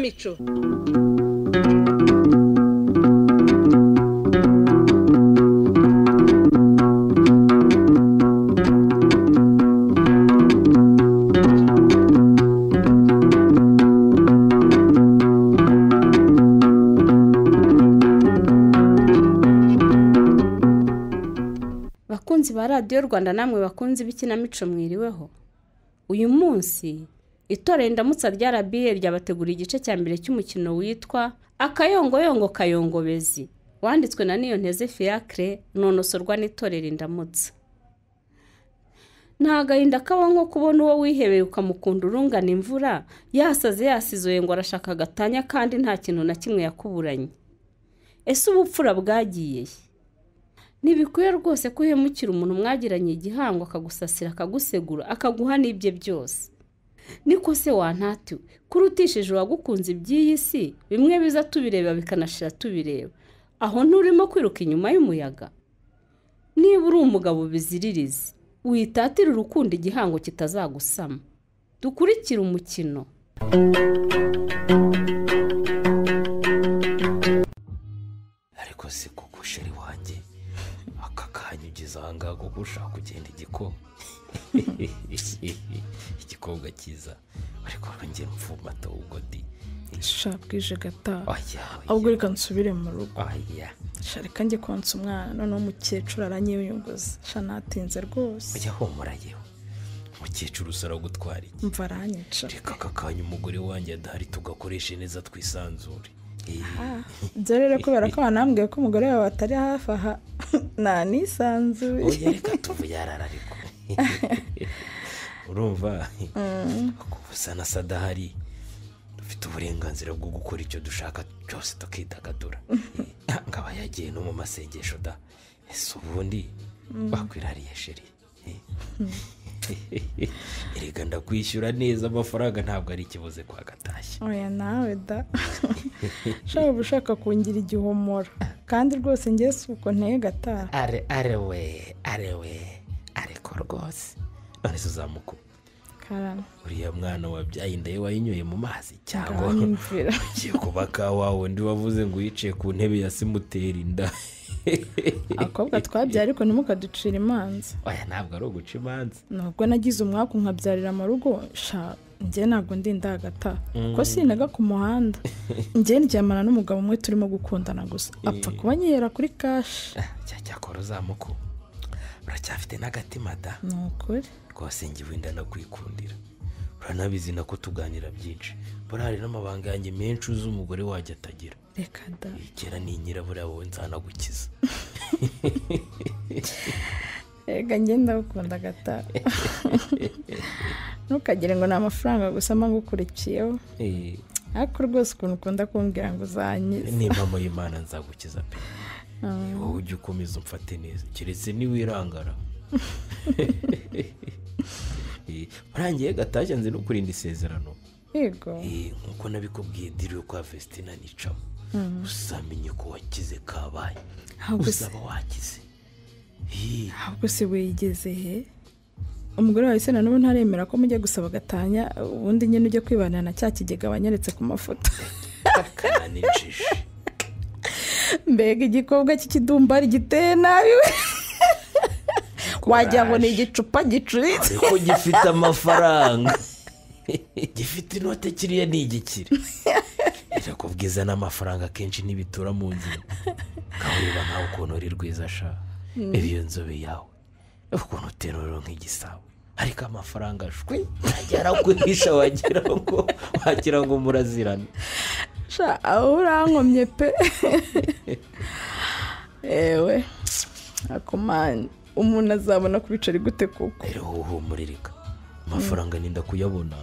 Ikinamico. Bakunzi ba Radiyo Rwanda namwe bakunzi b'ikinamico mwiriweho. Uyu munsi itorero Indamutsa rya RBA ryabateguriye igice cya mbere cy'umukino witwa Akayongoyongo Kayongobezi, wanditswe na Niyonteze Fiacre, unonosorwa n'itorero Indamutsa. Nta gahinda kabaho nko kubona uwo wihebeye ukamukunda urungana imvura, yasaze yasizoye ngo arashaka agatanya kandi nta kintu na kimwe yakuburanye. Ese ubupfura bwagiye he? Ntibikwiye rwose ko uhemukira umuntu mwagiranye igihango akagusasira akagusegura akaguha n'ibye byose. Niko se wantatiwe kurutishije uwagukunze iby'iyi si, bimwe biza tubireba bikanashira tubireba, aho nturimo kwiruka inyuma y'umuyaga? Niba uri umugabo biziririze, witatire urukundo igihango kitazagusama. Dukurikire umukino. Ariko se kuko sheri wanjye aka kanya ugeze aha ngaha kuko ushaka kugenda igikobwa igikobwa cyiza, ariko njye mfumata ubwo di sha bwije gata. Oya, ahubwo reka nsubire mu rugo. Oya, sha reka njye konsa umwana, noneho umukecuru aranyiyunguza. Sha natinze rwose. Oya humura yewe, umukecuru usara gutwara iki? Mva aranyica. Reka aka kanya umugore wanjye adahari tugakoreshe neza twisanzure. Ibyo rero kubera ko wanambwiye ko umugore wawe atari hafi aha nanisanzuye. Oya reka tuve yarara ariko urumva kubusa na sadahari dufite uburenganzira bwo gukora icyo dushaka cyose tukidagadura. Ngaba yagiye no mu masengesho da. Ese ubundi bakwirariye sheri? Erega ndakwishyura neza amafaranga ntabwo ari ikibuze kwa Gatashya. Oya nawe da, shaka ushaka kungira igihomora kandi rwose njye si uko nteye gataha. Are are we are we ariko rwose none se uzamuku karame uriya mwana wabyaye inda ye wayinyoye mu mazi cyangwa ugiye kuba ka wawe undi wavuze ngo uyicaye ku ntebe ya simutera inda? Abakobwa twabyaye ariko ntimukaducira imanza. Oya ntabwo ari uguca imanza. Nubwo nagize umwaku nkabyarira mu rugo, sha njye ntabwo ndi indagata kuko sinaga ku muhanda. Njye ndyamana n'umugabo umwe turimo gukundana gusa, apfa kuba nyihera kuri kashi. Cyakora uzamuku uracyafite n'agatima da. Ni ukuri rwose njye wenda nakwikundira, uranabizi nako tuganira byinshi, buriya hari n'amabanga yanjye menshi uzi umugore wajya atagira. Reka da, kera ni nyirabura wowe nzanagukiza. Reka njye ndagukunda gata, ntukagire ngo ni amafaranga gusa mba ngukurikiyeho. Ariko rwose ukuntu ukunda kumbwira ngo uzankize. Nimpamo y'Imana nzagukiza pe. Wowe ujye ukomeza umfate neza, keretse niwirangara. Urangiye Gatashya nzi no kurinda isezerano. Yego. Nkuko nabikubwiye diri kwa Vestina nicamo, uzamenye ko wakize kabaye, uzaba wakize. Ahubwo se wigeze he? Umugore wawe se na n'ubu ntaremera ko mujya gusaba gatanya, ubundi nyine ujye kwibanira na cya kigega wanyeretse ku mafoto. Mbega igikobwa cy'ikidumbari giteye nabi we, wagira ngo ni igicupa gicuritse. Ariko gifite amafaranga, gifite inote, kiriya ni igikire. Irakubwiza n'amafaranga kenshi n'ibitura mu nzira. Kawureba nkawe ukuntu uri rwiza sha, iyo nzobe yawe ukuntu uterura nk'igisabo, ariko amafaranga shwi agera wagira ngo wagira ngo murazirana. Sha aho urankomye pe. Ewe akomana umuntu azabona kubicari gute koko? Rero humurereka amafaranga ninda kuyabona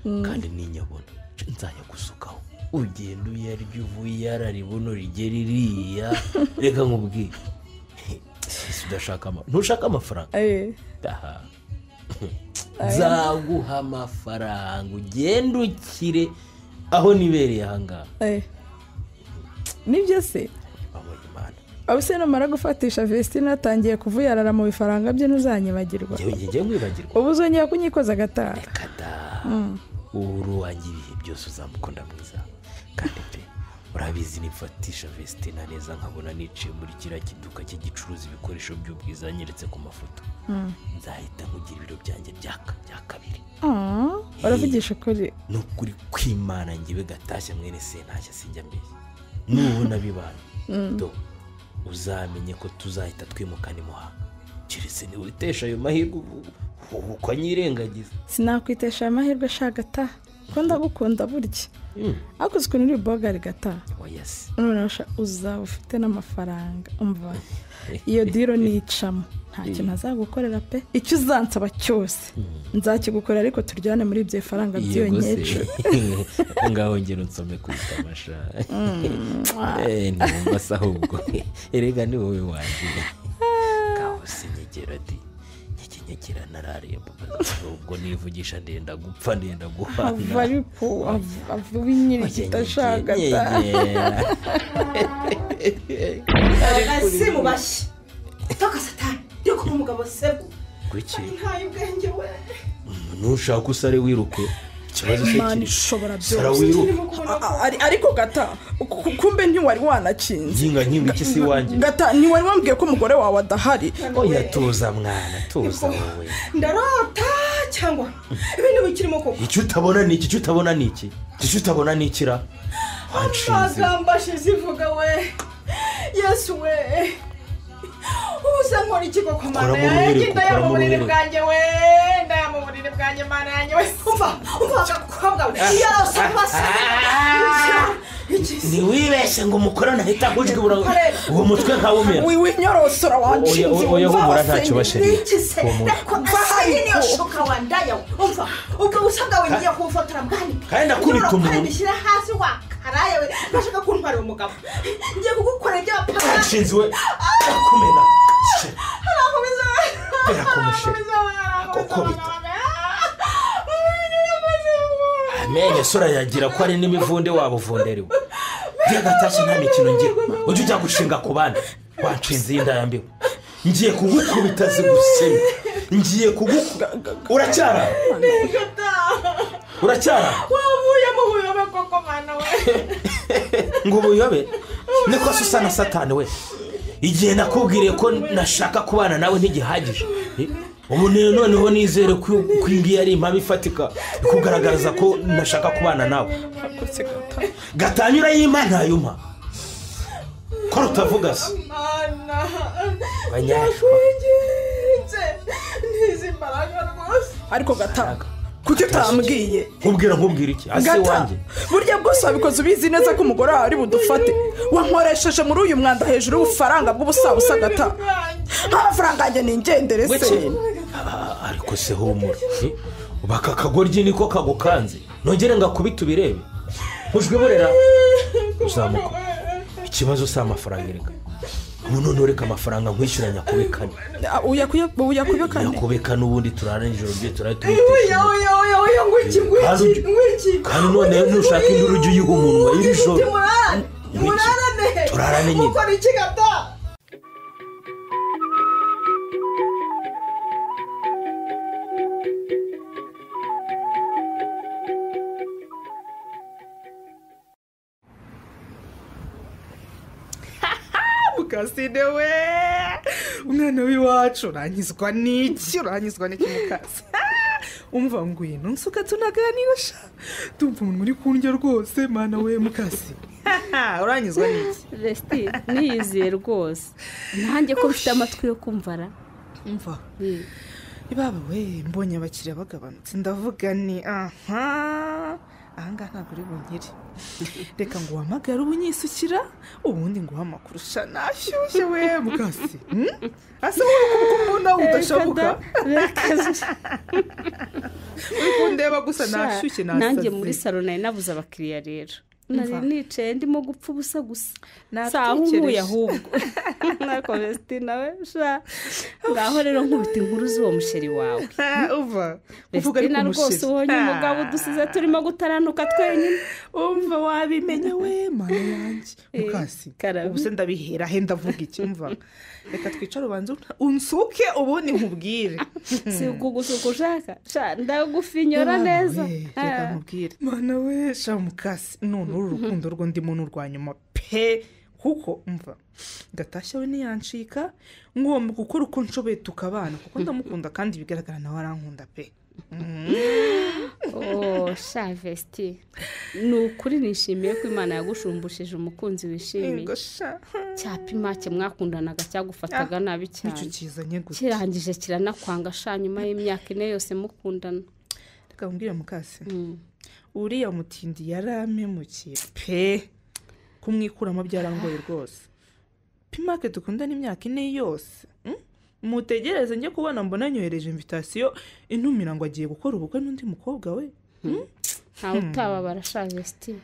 kandi ninyabona nzayagusukaho, ugenda uyarya uvuye yararibuno rigera iriya. Reka nkubwire, udashaka ntushaka amafaranga, nzaguha amafaranga ugenda ukire aho nibereye aha ngaha. Nibyo se? Abo se numara gufatisha Vestina atangiye kuvuyarara mu bifaranga bye ntuzanyibagirwa. Njye nkwibagirwa. Ubu uzongera kunyikoza agataha. Reka da. Uru wanjye ibihe byose uzamukunda mwiza. Kandi pe urabizi nifatisha Vestina neza nkabona niciye muri kiriya kiduka cy'igicuruza ibikoresho by'ubwiza nyeretse ku mafoto. Nzahita nkugira ibiro byanjye bya kabiri. Uravugisha ukuri? Ni ukuri kw'Imana ngewe Gatashya mwene Sentashya sinjya mbeshya. Nubona bibaye do uzamenye ko tuzahita twimukana i Muhanga. Keretse niba witesha ayo mahirwe ukanyirengagiza. Sinakwitesha ayo mahirwe sha Gata, ko ndagukunda burya. Ariko uzi ukuntu uri bogari Gata? Oya se. Noneho sha uzaba ufite n'amafaranga, umva iyo diro nicamo nta kintu azagukorera pe. Icyo uzansaba cyose nzakigukorera, ariko turyane muri ibyo faranga by'iyo nkecuru. Ngaho ngera unsome ku itamasha. Ntiwumva se ahubwo erega ni wowe wanjye. Ngaho sinyegera di nyegera nararemba ubwo nivugisha ndenda gupfa ndenda guhana. Ava ariko ava winyirigita sha Gata. Si mubashye toka satani ndi kuba umugabo sebo. Kuki? Ntaye ubwenge we. Nushaka usare wiruke. Ikibazo se Imana kiri ishobora sara byose. wiruke. Ariko Gata, kumbe ntiwari wanakinze. Nginga nkinga iki si wanjye? Gata, ntiwari wambwiye ko umugore wawe adahari. Oya tuza mwana, tuza wowe. Ndarota cyangwa ibintu bikirimo koko. Icyo utabona ni iki? Icyo utabona ni iki? Icyo utabona ni ikira? Wanshinze. Amagambo ashize ivuga we. Yesu we. Ubusa nkora iki koko mana yanjye? Ndaya mu buriri bwanjye we, ndaya mu buriri bwanjye mana yanjye we. Umva, umva agakobwa we. Yarose basa. Ntiwibeshye ngo umukorane ahita akujwe uwo mutwe nkawumera. Winyorosora wanshinze. Oya humura ntacyo basheri. Bahari niyo shuka wandaya. Umva, ubwo busa bwawe ngiye kubufotora bwanike. Kandi ndakubita umuntu. Ndishyira hasi wa karaye we. Bashaka kuntwara umugabo. Ngiye kugukora ibyo bapanga. Wanshinze we. Kumena. Amenyo sura yagira ko ari n'imivunde wabuvunderewe. Ngiye Gatashya nta mikino ngira. Ujye ujya gushinga ku bandi. Wanshinze iyi ndayambiwe. Ngiye kugukubita ziguseme. Ngiye uracyara. Uracyara. Wavuye mu buyobe koko mana we. Ngo ubuyobe? Niko se usa na satani we. Igihe nakubwiriye ko nashaka kubana nawe ntigihagije. Ubu noneho nizere ko iyi ari impamvu ifatika ikugaragariza ko nashaka kubana nawe. Gatanya urayimpa ntayumpa. Ko rutavuga se? Ariko Gata, kuki utambwiye? Nkubwira iki? Ase wanjye. Burya bwose wabikoze ubizi neza ko umugore wawe ari budufate. Wankoresheje muri uyu mwanda hejuru y'ubufaranga bw'ubusabusa Gata. Amafaranga yanjye ni ingendere se. Ariko se humura. Baka kagoryi niko kagukanze. Nongere ngakubita ubirebe. Nkujwe burera. Uzamuka. Ikibazo si amafaranga erega. Ubu none ureka amafaranga nkwishyura nyakubekane. Uyakubekane? Nyakubekane ubundi turara nijoro bye turahita. Oya ngwiki ngwiki. Kandi none nushaka induru ujye uyiha umunwa iri joro. Murarane. Turarane nyine. Mukora iki Gata? Mukasine we, umwana w'iwacu uranyizwa n'iki? Uranyizwa n'iki Mukasi? Umva ngwino nsuka tunaganira sha. Ndumva umuntu uri kundya rwose mana we Mukasi. Uranyizwa n'iki? Vesti niyizeye rwose. Nanjye ko mfite amatwi yo kumvara. Umva. Ibaba we mbonye abakiriya bagabanutse ndavuga ni aha. Ahangaha ntabwo uri bunkire. Reka ngo uhamagare ubunyisukira ubundi nguha amakuru sha nashyushye we Mukasi. Ase wowe kuko mbona udashabuka. Uri kundeba gusa nashyushye nasaze. Nanjye muri salo nari nabuze abakiriya rero. Nari nicaye ndimo gupfa ubusa gusa. Sahuye ahubwo. Nako Vestina we sha. Ngaho rero nkubita inkuru z'uwo musheri wawe. Uva. Uvuga ariko umusheri. Rwose ubonye umugabo dusize turimo gutaranuka twenyine. Umva wabimenya we mana yanjye. Mukasi. Ubuse ndabihera he ndavuga iki umva. Reka twicare ubanze unsuke ubundi nkubwire. Si ukugusuka ushaka. Sha ndagufinyora neza. Reka nkubwire. Mana we sha Mukasi none Cyakora uru rukundo rwo ndimo n'urwa nyuma pe, kuko umva Gatashya we ntiyancika, ngomba gukora uko nshoboye tukabana kuko ndamukunda kandi bigaragara nawe arankunda pe. Oh sha Vesti, ni ukuri nishimiye ko Imana yagushumbusheje umukunzi wishimiye. Cya Pimake mwakundanaga cyagufataga nabi cyane, kirangije kiranakwanga sha nyuma y'imyaka 4 yose mukundana. Reka mbwire mukase, uriya mutindi yarampemukiye pe, kumwikuramo byarangoye rwose. Pimake dukundana imyaka 4 yose, mutegereze njye kubona mbona nyohereje invitation intumira ngo agiye gukora ubukwe n'undi mukobwa we. Ntawe utababara sha Vesti,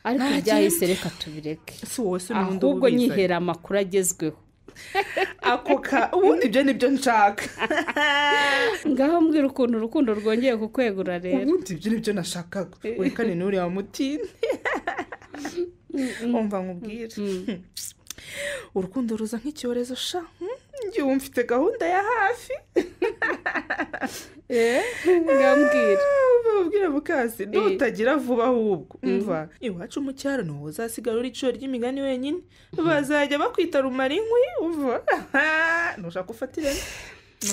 ariko byahise reka tubireke, si wowe se n'undi ahubwo nyihera amakuru agezweho. Ako ka ubundi ibyo nibyo nshaka. Ngaho mbwira ukuntu urukundo rwongeye kukwegura rero. Ubundi ibyo nibyo nashakaga, werekane n'uriya mutindi. Umva nkubwire, urukundo ruza nk'icyorezo sha, njye mfite gahunda ya hafi. Ngambwira ubwira mukasi nutagira vuba ahubwo umva iwacu mu cyaro ni uzasigara uri iciro ry'imigani wenyine, bazajya bakwita rumara inkwi. Umva nushaka ufatirane,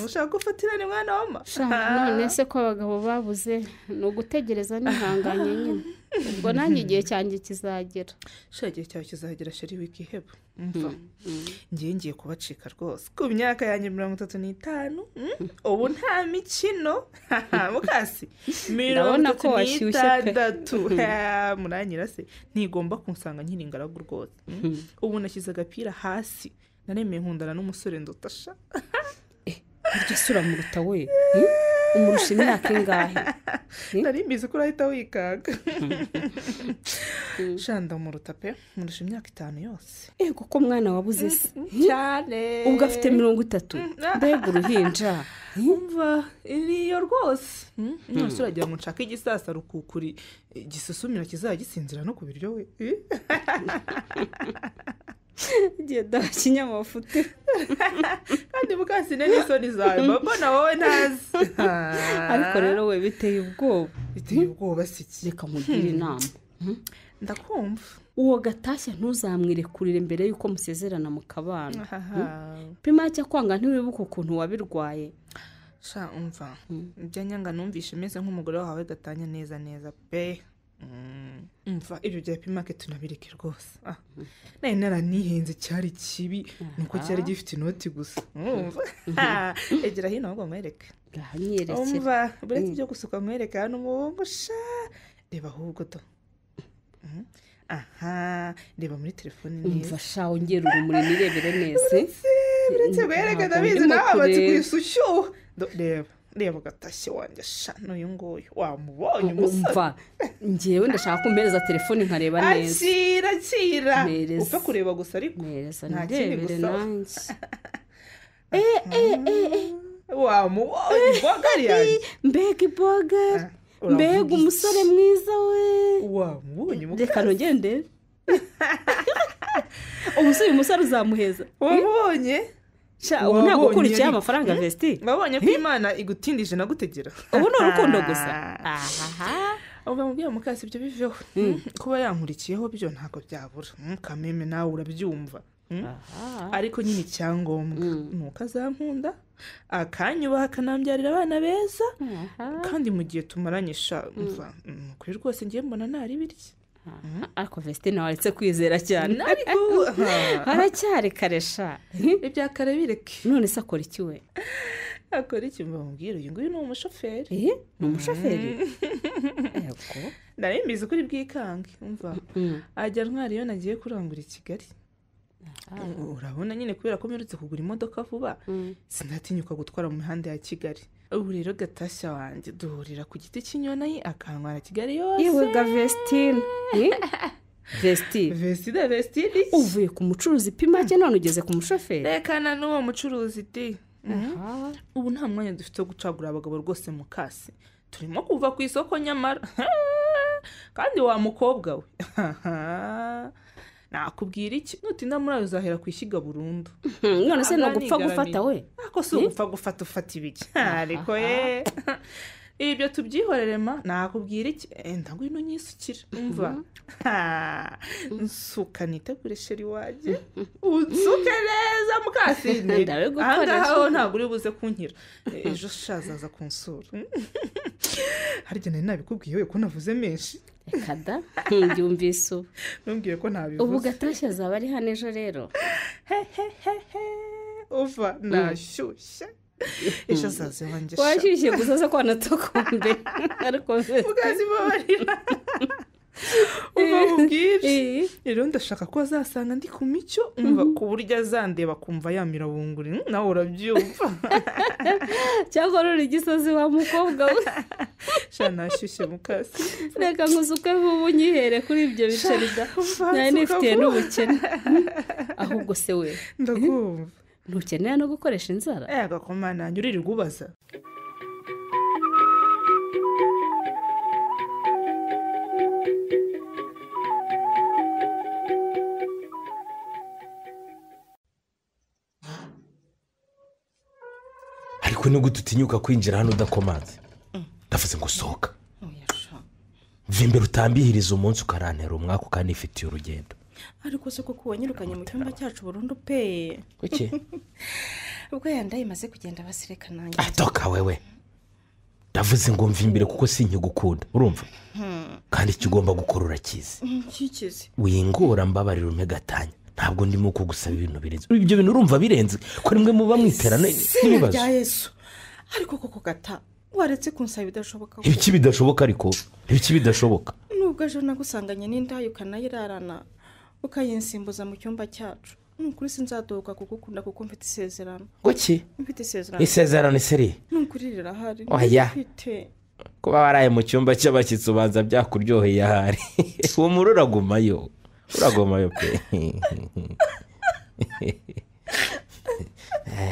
nushaka ufatirane mwana wama. None se ko abagabo babuze ni ugutegereza nihanganye nyine, ubwo nanjye igihe cyanjye kizagera. Sha igihe cyawe kizagera sheri, wikiheba. Umva ngiye kubacika rwose ku myaka yanjye 35, ubu nta mikino. Mukasi 36 muranyira se ntigomba kunsanga nkiri ingaragu rwose. Ubu nashyize agapira hasi, naremeye nkundana n'umusore ndutasha. Iryo sura muruta we, umurusha imyaka ingahe? Nari mbizi ko urahita wikanga. Sha ndamuruta pe, murusha imyaka 5 yose. Ego ko mwana wabuze se cyane, ubwo afite 30, mbega uruhinja. Umva iriyo rwose. None uragira ngo nshake igisasa rukukuri gisusumira kizajya gisinzira no ku biryo we. Genda kinyamafuti. Kandi mukasine n'isoni zawe mbona wowe ntazi. Ariko rero we biteye ubwoba. Biteye ubwoba siki? Reka nkugire inama. Ndakumva. Uwo Gatashya ntuzamwirekurire mbere yuko musezerana mukabana. Pimake kwanga ntiwibuka ukuntu wabirwaye. Sha umva ibyo nyanga numvishe meze nk'umugore wawe Gatanya neza neza pe. Umva ibyo bya Pimake tunabireke rwose. Nari naranihenze cyari kibi nuko cyari gifite inoti gusa. Umva egera hino ahubwo nkwereke. Nyirekera. Umva buretse ibyo gusuka nkwereke hano umuhungu sha, reba ahubwo do. Aha reba muri telefone neza. Umva sha ongera urumuri nirebere neza. Buretse nkwereke ndabizi nawe amatsiko isushyuha. Reba reba Gatashya wanjye sha n'uyu nguyu wamubonye umusore. Umva ngewe ndashaka kumpereza telefone nkareba neza. Akira akira upfa kureba gusa ariko nta kindi gusa. Wamubonye ibogari yanjye, mbega ibogari, mbega umusore mwiza we. Wamubonye reka nongere ndebe. Ubu se uyu musore uzamuheza? Wamubonye Sha ubu ntabwo ukurikiye amafaranga Vesti. Wabonye ko Imana igutindije nagutegera. Ubu ni urukundo gusa. Aha. Ubwo mubwiye mukasi ibyo biveho. Kuba yankurikiyeho byo ntabwo byabura. Kameme nawe urabyumva. Ariko nyine icyangombwa nuko azankunda akanyubaha akanambyarira abana beza, kandi mu gihe tumaranye sha umva kuri rwose ngiye mbona ntari birya. Ariko Vesti nawe aretse kwizera cyane. Haracyari kare sha. Ibya kare bireke. None se akora iki we? Akora iki mbabwira, uyu nguyu ni umushoferi. Ni umushoferi? Yego. Nari mbizi kuri bwikange umva. Ajya ntwari iyo nagiye kurangura i Kigali. Urabona nyine kubera ko mperutse kugura imodoka vuba, sinatinyuka gutwara mu mihanda ya Kigali. Ubu rero Gatashya wanjye duhurira ku giti cy'inyoni akantwara Kigali yose. Yewe ga Vestine. Vesti. Vestine Vestine. Uvuye ku mucuruzi Pimake none ugeze ku mushoferi. Rekana n'uwo mucuruzi di. Ubu nta mwanya dufite wo gucagura abagabo rwose mukasi. Turimo kuva ku isoko nyamara. Kandi wa mukobwa we. Nakubwira iki nutinda muri ayo uzahera kwishyiga burundu. None se no gupfa gufata we? Ako si ugupfa gufata ufata ibiki. Ariko ye Ibyo tubyihorere ma, nakubwira iki? Enda ngwino unyisukire. Umva. Nsuka nitegure sheri wanjye. Unsuke neza mukasine. Ahangaha ntabwo uri buze kunkira. Ejo shazaza kunsura. Harya nari nabikubwiye we ko navuze menshi. Reka da, ndyumvise ubu. Ntumbwire ko ntabivuze. Ubu Gatashya azaba ari hano ejo rero. Uva nashyushye. Ejo azaza iwanjye sha. Washyushye gusa se ko wanatokombe. Ariko ukazibabarira. Uva mubwire. Rero ndashaka ko azasanga ndi ku micyo, umva ku buryo azandeba kumva yamira bunguri, nawe urabyumva. Cyangwa ruri gisozi wa mukobwa we. Sha nashyushye mukasi. Reka nkuzuke vuba unyihere kuri ibyo biceri da. Nari nifitiye n'ubukene. Ahubwo se we. Ndakumva. Ntukeneye no gukoresha inzara? Ego komana nyuririrwa ubaza. Ariko ni gute utinyuka kwinjira hano udakomanze? Ndavuze ngo sohoka. Mva imbere utambihiriza umunsi ukarantera umwaka ukanifitiye urugendo. Ariko se koko wanyirukanye mu cyumba cyacu burundu pe. Kuki? Ubwo yandaye imaze kugenda basireka nanjye. Atoka wewe. Ndavuze ngo mva imbere kuko sinkigukunda, urumva? Kandi ikigomba gukora urakizi. Kikizi. Wingora mbabarira umpe gatanya. Ntabwo ndimo kugusaba ibintu birenze. Ibyo bintu urumva birenze ko rimwe muba mwiterana n'ibibazo. Rya Yesu. Ariko koko gata waretse kunsaba bidashoboka. Ibiki bidashoboka ariko? Ibiki bidashoboka? Nubwo ejo nagusanganye n'indayo ukanayirarana ukayinsimbuza mu cyumba cyacu. Nukuri sinzadoka kugukunda kuko mfite isezerano. Kuki? Mfite isezerano. Isezerano iseri? Nukuri rirahari. Oya. Kuba waraye mu cyumba cy'abashyitsi ubanza byakuryoheye ahari. Uwo muri uragumayo. Uragumayo pe.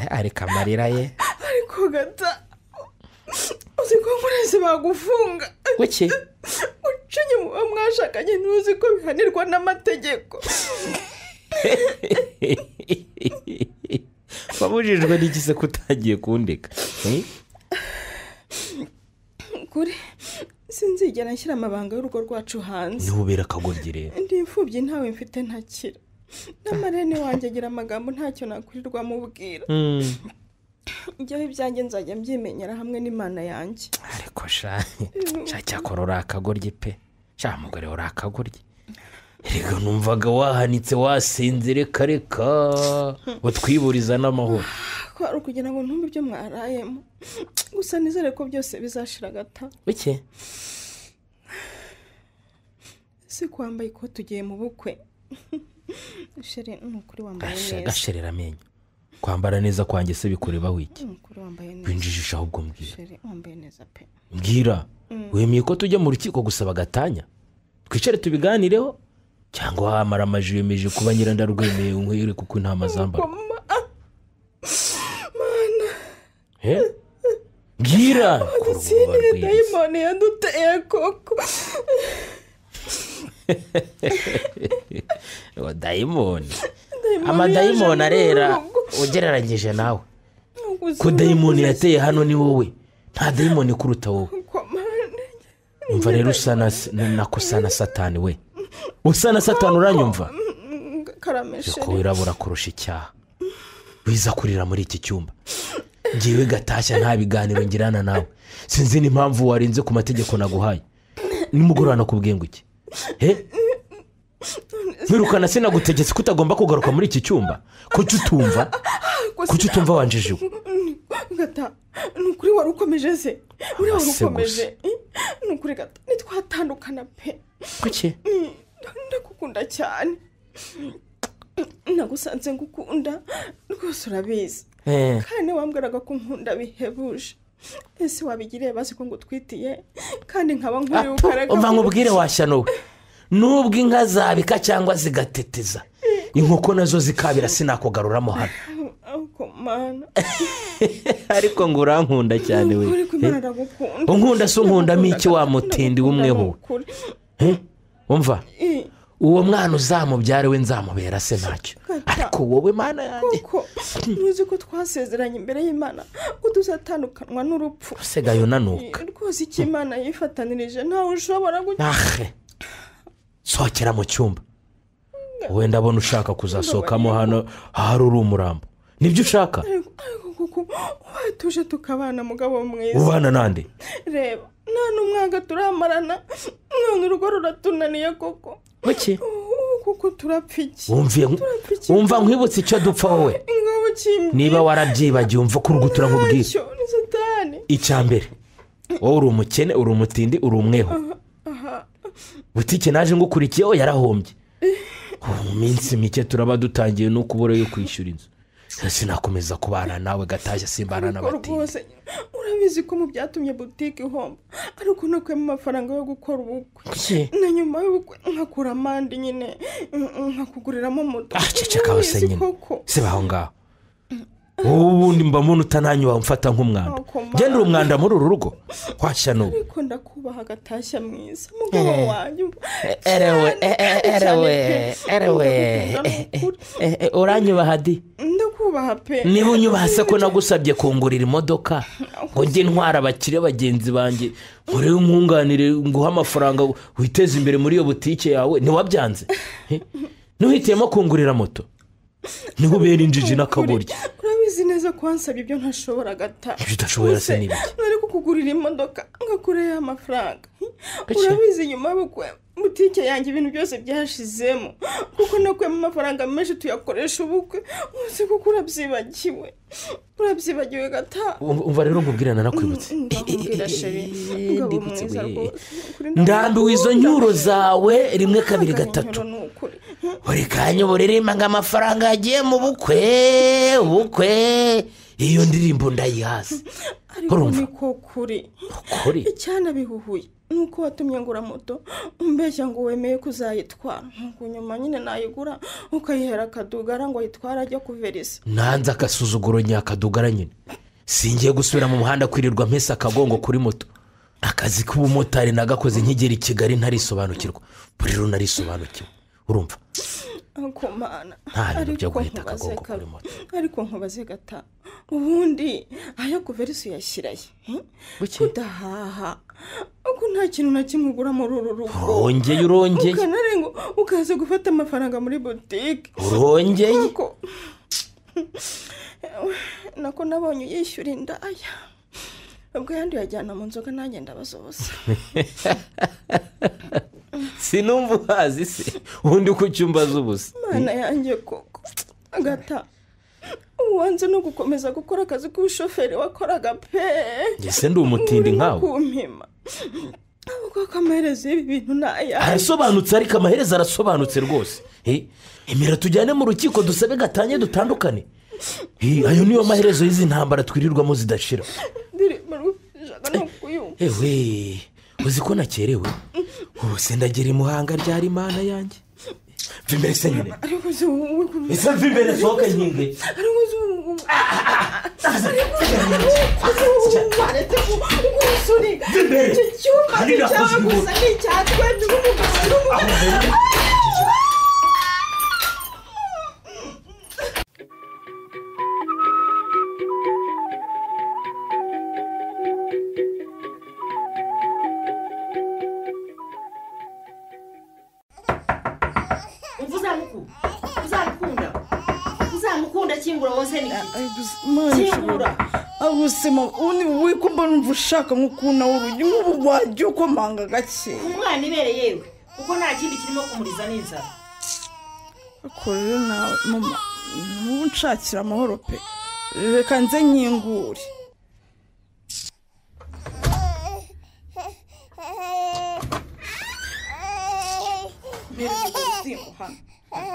Ariko amarira ye. Ariko gata uzi ko nkureze bagufunga. Kuki? Ucinye muba mwashakanye ntuzi ko bihanirwa n'amategeko. Wabujijwe n'iki se ko utagiye kundeka? Kuri sinzigera nshyira amabanga y'urugo rwacu hanze. Ntubera akagoryi rero. Ndi imfubyi ntawe mfite ntakira. N'amarene wanjye agira amagambo ntacyo nakurirwa mubwira. Njyewe ibyanjye nzajya mbyimenyera hamwe n'Imana yanjye. Ariko sha cyakora uri akagoryi pe. Sha mugore uri akagoryi. Erega numvaga wahanitse wasinze reka reka utwiburiza n'amahoro. Ko ari ukugira ngo ntumbe ibyo mwarayemo. Gusa nizere ko byose bizashira gata. Bike? Si kwambaye ikote ugiye mu bukwe. Shere nukuri wambaye neza. Gasherera amenyo. Kwambara neza kwanjye se bikureba wiki? Nukuri wambaye neza. Winjijisha ahubwo mbwira. Shere wambaye neza pe. Mbwira. Wemeye ko tujya mu rukiko gusaba gatanya? Twicare tubiganireho cyangwa wamara amaji yemeje kuba nyirandarwemeye unkwere kuko intama zambara. Mana. He? Mbwira. Kutsini dayimoni yaduteye koko. Ngo dayimoni. Amadayimoni arera ugereranyije nawe. Ko dayimoni yateye hano ni wowe. Nta dayimoni kuruta wowe. Umva rero usa na satani we. Usa na satani uranyumva? Ko wirabura kurusha icyaha. Wiza kurira muri iki cyumba. Ngiwe Gatashya nta biganiro ngirana nawe. Sinzi n'impamvu warenze ku mategeko naguhaye. Nimugoroba nakubwiye ngo iki? He? Mwirukana sinagutegetse ko utagomba kugaruka muri iki cyumba. Kuki utumva? Kuki utumva wanjijiwe? Gata, nukuri wari ukomeje se? Uri wari ukomeje. Nukuri gata, nitwatandukana pe. Kuki? Ndakukunda cyane. Nagusanze ngukunda rwose urabizi. Kandi wambwiraga ko nkunda bihebuje. Ese wabigiriye bazi ko ngutwitiye kandi nkaba nkuri ukaraga. Umva nkubwire washyano we. Nubwo inka zabika cyangwa zigateteza inkoko nazo zikabira sinakugaruramo hano. Mana. Ariko ngo urankunda cyane we. Unkunda se unkundamo iki wa mutindi w'umweho? Umva. Uwo mwana uzamubyare we nzamubera se ntacyo. Ariko wowe mana yanjye koko ntuzi ko twasezeranye imbere y'Imana ko tuzatandukanwa n'urupfu. Usigaye unanuka rwose. Icyo Imana yifatanirije ntawe ushobora ahe. Sohokera mu cyumba. Wenda abona ushaka kuzasohokamo hano ahari uri umurambo. Nibyo ushaka? Ariko kuko watuje tukabana mugabo mwiza. Ubana nande? Reba nta n'umwaka turamarana none urugo ruratunaniye koko. Kuki? Kuko turapfa iki? Wumva nkwibutse icyo dupfa wowe. Niba warabyibagiwe umva ko urugutura nkubwira. Icya mbere wowe uri umukene, uri umutindi, uri umweho. Butike naje ngukurikiyeho yarahombye. Mu minsi mike turaba dutangiye no kubura yo kwishyura inzu. Sinakomeza kubana nawe Gatashya, simbana n'abatindi. Urabizi ko mu byatumye butike ihomba ariko nakuyemo amafaranga yo gukora ubukwe, na nyuma y'ubukwe nkakura amandi nyine nkakuguriramo moto. Ceceka wese nyine siba aho ngaho. Wowe ubundi mba mbona utananyuba mfata nk'umwanda. Genda uri umwanda muri uru rugo washya n'ubu. Ariko ndakubaha Gatashya mwiza mugabo wanjye. Erewe erewe erewe uranyubaha di? Ndakubaha pe. Niba unyubaha se ko nagusabye kungurira imodoka ngo njye ntwara abakire bagenzi banjye nkorewe nkunganire nguhe amafaranga witeze imbere muri iyo butike yawe, ntiwabyanze? Ntuhitiyemo kungurira moto? Niho ubera injiji n'akagoryi. Urabizi neza ko wansabye ibyo ntashobora gata. Ibyo udashobora se ni ibiki? Nari kukugurira imodoka ngakureyo amafaranga. Urabizi nyuma y'ubukwe butike yanjye ibintu byose byashizemo kuko nakuyemo amafaranga menshi tuyakoresha ubukwe. Uzi kuko urabyibagiwe. Urabyibagiwe gata. Umva rero nkubwirana nakwibutse. Ndambiwe izo nyuro zawe 1 2 3. Buri kanya uburirimba ngo amafaranga yagiye mu bukwe ubukwe. Iyo ndirimbo ndayihaze. Ariko niko kuri. Icyana bihuhuye nuko watumye ngura moto umbeshya ngo wemeye kuzayitwara, nuko nyuma nyine nayigura ukayihera akadugara ngo ayitwara ajya kuverisa. Nanze akasuzuguro nyakadugara nyine. Singiye gusubira mu muhanda kwirirwa mpesa akagongo kuri moto. Akazi k'ubumotari nagakoze nkigera i Kigali ntarisobanukirwa. Buri rero narisobanukiwe. Urumva? Komana. Nta bintu byo guhita akagongo kuri moto. Ariko nkubaze gata. Ubundi ayo kuverisa uyashyiraye. Kudahaha. Uko nta kintu na kimwe ugura muri uru rugo. Urongeye urongeye. Ukanarenga ukaza gufata amafaranga muri butike. Urongeye. Nako nabonye uyishyura indaya. Ubwo yandi yajyana mu nzoga nanjye ndabazoza. Sinumva uhazi se ubundi ku cyumba z'ubusa. Mana yanjye koko gata. Uwanze no gukomeza gukora akazi k'ubushoferi wakoraga pe. Ese ndi umutindi nkawe. Kumpima. Kuko amaherezo y'ibi bintu naya. Arasobanutse ariko amaherezo arasobanutse rwose. Emera tujyane mu rukiko dusabe gatanye dutandukane. Ayo niyo maherezo y'izi ntambara twirirwamo zidashira. Ewe uzi ko nakerewe. Ubu se ndagera i Muhanga ryari Imana yanjye. Mva imbere se nyine. Ese mva imbere sohoka nkinge. Ubuzima wikumva numva ushaka nk'ukuntu urugi nk'ubu wajya ukomanga gake. Umwana ibere yewe kuko nta kindi kirimo kumuriza n'inzara. Ariko rero nawe mama n'ubu nshakira amahoro pe, reka nze nkingure.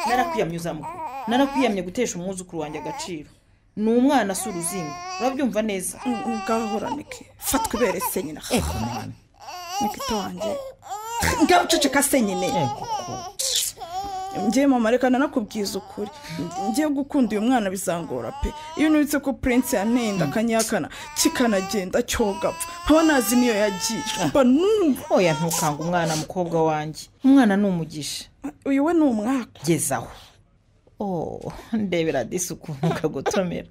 Narakwiyamye uzamuka, narakwiyamye gutesha umwuzukuru wanjye agaciro. Ni umwana si uruzingo, urabyumva neza. Ngahoranike fatwa ibere se nyina. Nikita wanjye ngaho uceceka se nyine. Ngiye mama reka nanakubwiza ukuri, ngiye gukunda uyu mwana bizangora pe. Iyo nubitse ko Prince yanenda akanyakana kikanagenda cyogapfa, nkaba nazi niyo yagiye mba numva. Oya ntukanga umwana mukobwa wanjye, umwana ni umugisha. Uyu we ni umwaka. Gezaho. Oh, ndebera disi ukuntu kagotomera.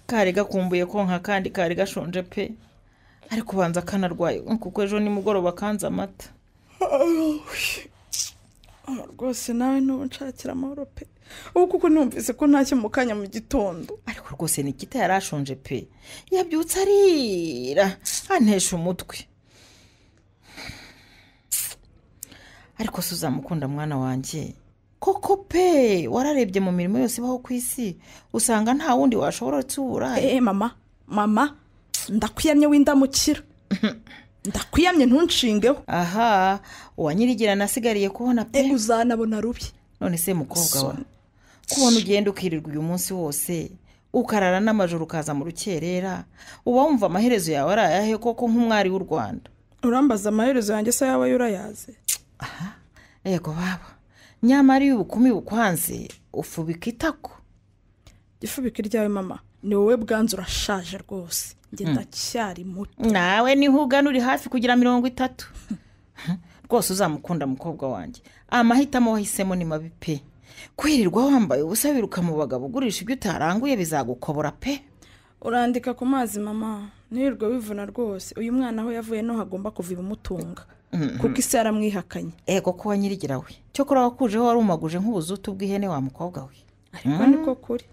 Kari gakumbuye konka kandi kari gashonje pe. Ariko banza kanarwaye kuko ejo nimugoroba kanza amata. Rwose nawe nubu nshakira amahoro pe. Ubu kuko numvise ko ntacyo mu kanya mu gitondo. Ariko rwose Nikita yarashonje pe. Yabyutse arira antesha umutwe. Ariko se uzamukunda mwana wanjye koko pe? Wararebye mu mirimo yose ibaho ku isi usanga nta wundi washobora uretse uburaya. Mama ndakwiyamye w'indamukira. Ndakwiyamye ntunshingeho. Aha, uwanyirigira nasigariye kubona pe. Uzanabona rubi. None se mukobwa wa, kubona ugenda ukirirwa uyu munsi wose ukarara n'amajoro ukaza mu rukerera, uba wumva amaherezo yawe ari ayahe koko nk'umwari w'u Rwanda? Urambaza amaherezo yanjye se yawe urayaze? Aha, yego baba. Nyamara iyo ubukumi bukwanze ufubika itako. Gifubika iryawe mama, ni wowe bwanze urashaje rwose. Njye ndacyari muto. Nawe niho ugana uri hafi kugira 30. Rwose uzamukunda mukobwa wanjye. Amahitamo wahisemo ni mabi pe. Kwirirwa wambaye ubusa wiruka mu bagabo ugurisha ibyo utaranguye bizagukobora pe. Urandika ku mazi mama, nirirwa wivuna rwose. Uyu mwana aho yavuye no hagomba kuva ibimutunga. Kuko isi yaramwihakanye. Ego ko wanyirigira we. Cyokora wakujeho warumaguje nk'ubuzutu bw'ihene wa mukobwa we. Ariko niko kuri.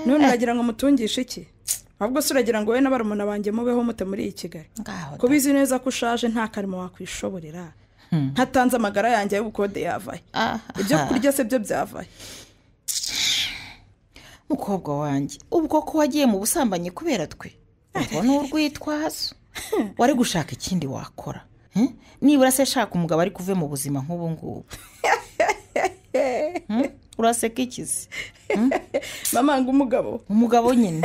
None uragira ngo mutungishe iki? Ahubwo se uragira ngo wowe n'abarumuna banjye mubeho mute muri iyi Kigali? Kubizi neza ko ushaje nta karimo wakwishoborera. Ntatanze amagara yanjye y'ubukode yavaye. Ibyo kurya se byo byavaye. Mukobwa wanjye, ubwo ko wagiye mu busambanyi kubera twe, ubwo ni urwitwazo. Wari gushaka ikindi wakora. Nibura se shaka umugabo ari kuve mu buzima nk'ubu ngubu. Uraseka ikizi? Mama ngo umugabo. Umugabo nyine.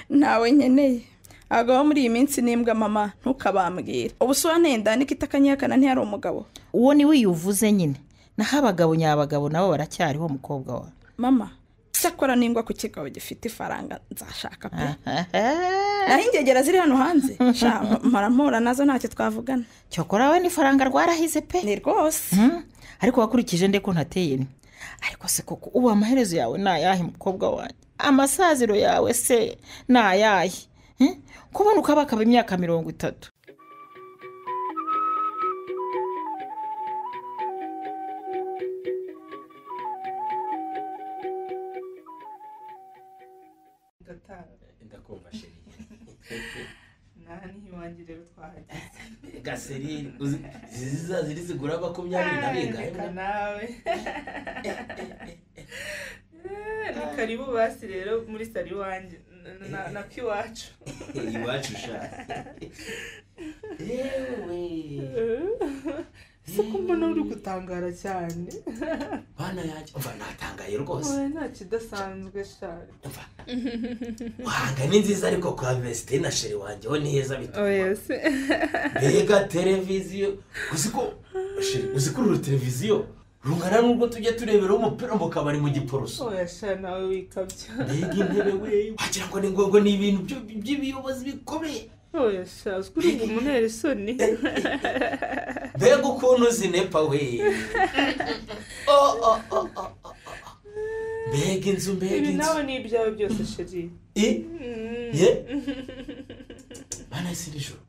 Ntawe nkeneye. Abagabo muri iyi minsi n'imbwa mama ntukabambwira. Ubu se wanenda Nikita akanyihakana ntiyari umugabo? Uwo ni we uvuze nyine. Naho abagabo nyabagabo nabo baracyariho mukobwa wa. Mama, cyakora ningwa ku kigabo gifite ifaranga nzashaka pe. Naho ingegera ziri hano hanze, sha mpora nazo ntacyo twavugana. Cyakora we n'ifaranga rwarahize pe. Ni rwose. Ariko wakurikije nde ko ntateye ni. Ariko se koko ubu amaherezo yawe ni ayahe mukobwa wanjye? Amasaziro yawe se ni ayahe? Kubona ukabakaba imyaka 30. Ndakumva sheri. Nani iwanjye rero twahageze. Gaseri ziza ziri zigura 20 na bingahe nawe. Ni karibu basi rero muri sari iwanjye na kiwacu. Iwacu sha. Ewe. Se ko mbona uri gutangara cyane. Bana yanjye umva natangaye rwose. Oya nta kidasanzwe sha. Umva. Wanga ni nziza ariko kwa Vestine na sheri wanjye ho ni heza bituma. Oya se. Mbega televiziyo uziko sheri uziko uru televiziyo rungana nubwo tujye turebera umupira mu kabari mu Giporoso. Oya sha nawe wikabya. Mbega intebe we wagira ngo ni ngombwa ni ibintu by'ibiyobozi bikomeye. Oya sha uziko uri umunere isoni. Mbega ukuntu zinepa we. Oh. Mbega inzu mbega inzu. Ibi nawe ni ibyawe byose sheri. Ye? Bana si nijoro.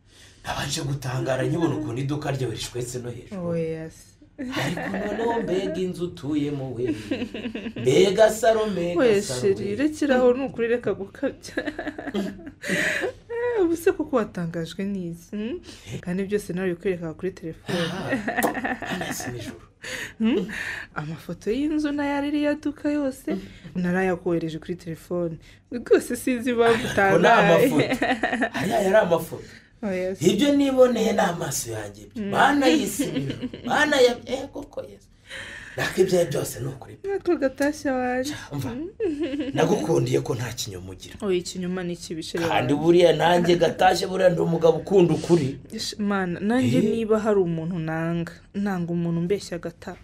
Nabanje gutangara nkibona ukuntu iduka ryawe rishwetse no hejuru. Oya se. Ariko noneho mbega inzu utuyemo we. Mbega saro mbega Oya saro. sheri rekeraho ni ukuri reka gukabya. Ubu se koko watangajwe n'izi? Kandi byose nawe bikwereka kuri telefone. Bana si nijoro. Amafoto y'inzu n'ayari duka yose narayakohereje kuri telefone. Rwose sinzi impamvu utangaye. Hariya yari amafoto. Ibyo niboneye n'amaso yanjye ibyo. Bana y'isi bana ya koko Yesu. Nakibyaye byose ni ukuri. Nako gatashya waje. Nagukundiye ko nta kinyoma ugira. Oya ikinyoma ni kibishe. Kandi buriya nanjye gatashye buriya ndi umugabo ukunda ukuri. Mana nanjye niba hari umuntu nanga, nanga umuntu umbeshya gata.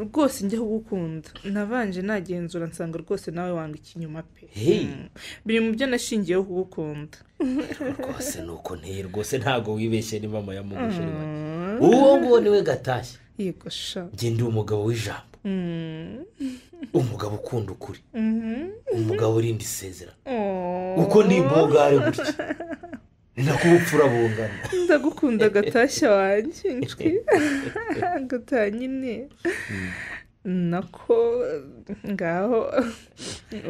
Rwose njya kugukunda nabanje nagenzura nsanga rwose nawe wanga ikinyoma pe. Biri mu byo nashingiyeho kugukunda. Rwose nuko nteye rwose ntago wibeshye ni mama yamugushiri wanjye. Uwo nguwo niwe Gatashya. Yego sha. Njye ndi umugabo w'ijambo. Umugabo ukunda ukuri. Umugabo urinda isezerano. Uko ndi bogare gutya. Nakubupfura bungana. Ndagukunda Gatashya wanjye ncwi. Gatanya nyine. Nako ngaho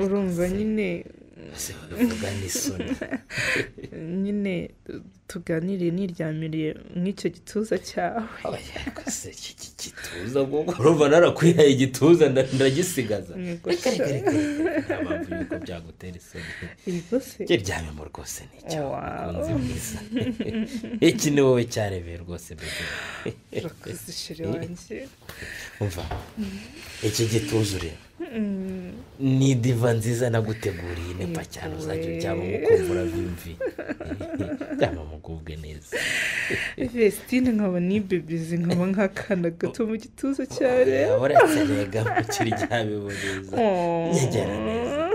urumva nyine nyine tuganiriye niryamiriye nk'icyo gituza cyawe. Se gituza urumva narakwihaye igituza ndagisigaza. Reka reka reka nta mpamvu yuko byagutera isoni. Kiryamemo rwose nicyo mukunzi mwiza. Iki ni wowe cyarebeye rwose bebe. Urakoze sheri wanjye. Umva iki gituza ureba ni diva nziza naguteguriye nepa cyane uzajya uryama ukumva urabyumvi. Ryama mugubwe neza. Vestine nkaba ni bebizi nkaba nk'akana gato mu gituza cyare. Uretse rega mukiryamemo neza. Nyegera neza.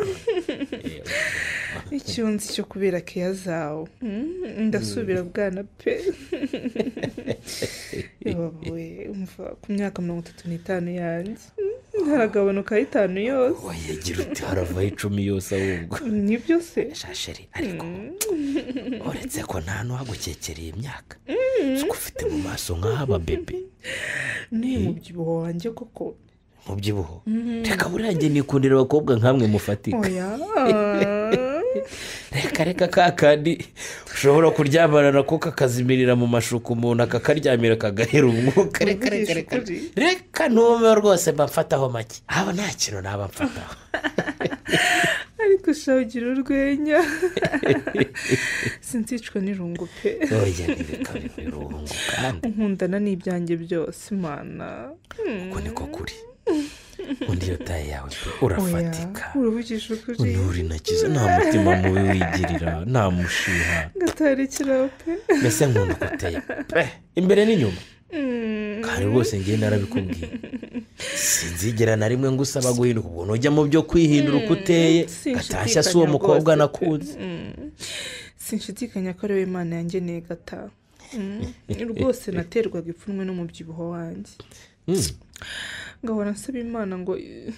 Icyunzi cyo kubera keya zawe. Ndasubira bwana pe. Yewe umva ku myaka 35 yanjye ntaragabanuka 5 yose. Oya gira uti haravaho 10 yose ahubwo. Nibyo se? Shasheri ariko uretse ko nta n'uwagukekereye imyaka. Siko ufite mu maso nk'aba bebe. Ni umubyibuho wanjye koko. Mubyibuho? Reka burangiye nikundira abakobwa nkamwe mufatika. Oya. Reka reka kakandi ushobora kuryamana nako kakazimirira mu mashuka umuntu akakaryamira kagahera umwuka. Reka reka reka reka ntume rwose mba mfataho make. Haba nta kintu naba mfataho. Ariko sha ugira urwenya. Sinzicwa n'irungu pe. Oya ntibikabe irungu kandi. Nkundana n'ibyanjye byose Mana. Uko niko kuri. Undi iyo taye yawe pe urafatika. Uruvugisha ukuri. Uri nakiza nta mutima mubi wigirira nta mushiha. Gatarekera pe. Mbese nkunda uko uteye pe imbere n'inyuma. Kandi rwose ngiye narabikubwiye. Sinzigera na rimwe ngusaba guhinduka ubwo nujya mu byo kwihindura uko uteye. Gatashya si uwo mukobwa nakunze. Sinshidikanya ko ari we Imana yangeneye Gata. Rwose naterwaga ipfunwe n'umubyibuho wanjye. Ngahora nsaba Imana ngo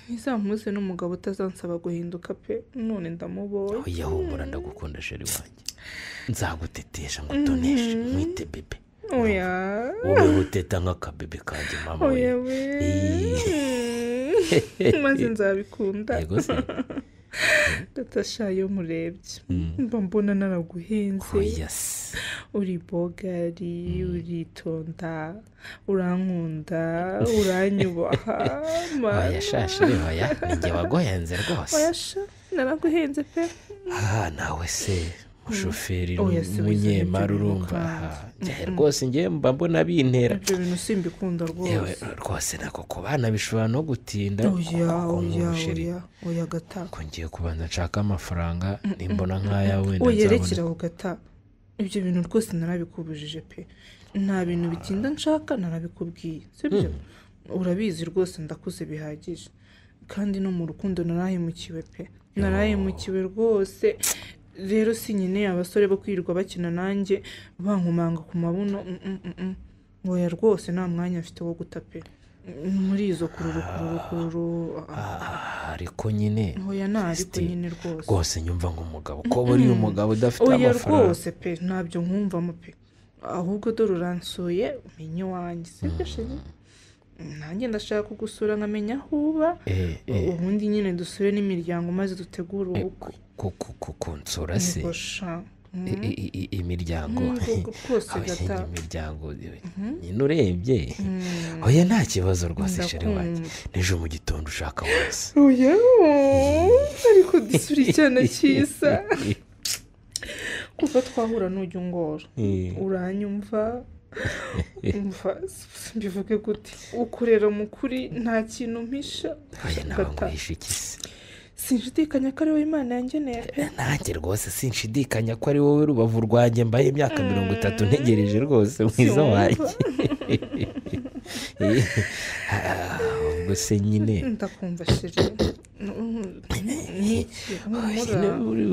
izampuze n'umugabo utazansaba guhinduka pe. None ndamubonye. Oya humura ndagukunda sheri wanjye. Nzagutetesha ngo utoneshe mwite bebe. Oya. Wowe uteta nk'akabebe kanjye mama we. Oya we. Maze nzabikunda. Yego se. Gatasha iyo murebye mba mbona naraguhenze. Oya se. Uri bogari, uritonda, urankunda, uranyubaha. Oya sha sheri oya ninjye waguhenze rwose. Oya sha naraguhenze pe. Ah nawe se umushoferi umunyemari urumva rwose ngiye mba mbona bintera. Ibyo bintu simbikunda rwose. Yewe rwose nako ku bana bishobora no gutinda. Oya oya oya oya Gata. Ko ngiye kubanza nshaka amafaranga nimbona nk'aya wenda nzabona. Oya rekera aho Gata. Ibyo bintu rwose narabikubujije pe. Nta bintu bitinda nshaka narabikubwiye. Sibyo? Urabizi rwose ndakuze bihagije. Kandi no mu rukundo narahemukiwe pe. Narahemukiwe rwose. Rero si nyine abasore bo kwirirwa bakina nanjye bankomanga ku mabuno. Oya rwose nta mwanya mfite wo guta pe. Muri izo kururu kururu kururu. Ariko nyine. Oya nta ariko nyine rwose. Rwose nyumva nk'umugabo ko buri umugabo udafite amafaranga. Oya rwose pe ntabyo nkumvamo pe. Ahubwo dore uransuye umenye iwanjye sibyo sheri? Nanjye ndashaka kugusura nkamenya aho uba. Ubundi nyine dusure n'imiryango maze dutegure ubukwe. Kunsura se imiryango imiryango nyine urebye. Oya nta kibazo rwose sheri wanjye. N'ejo mu gitondo ushaka wese. Oya ariko disura icyana cyiza. Kuva twahura nujya ungora. Uranyumva. Umva mbivuge gute? Ukurera mu kuri nta kintu mpisha. Oya nawe nguhisha iki se? Sinshidikanya ko ari wowe Imana yangeneye pe. Nanjye rwose sinshidikanya ko ari wowe rubavu rwanjye mbaye imyaka 30 ntegereje rwose mwiza wanjye. Ubwo se nyine ndakumva sheri.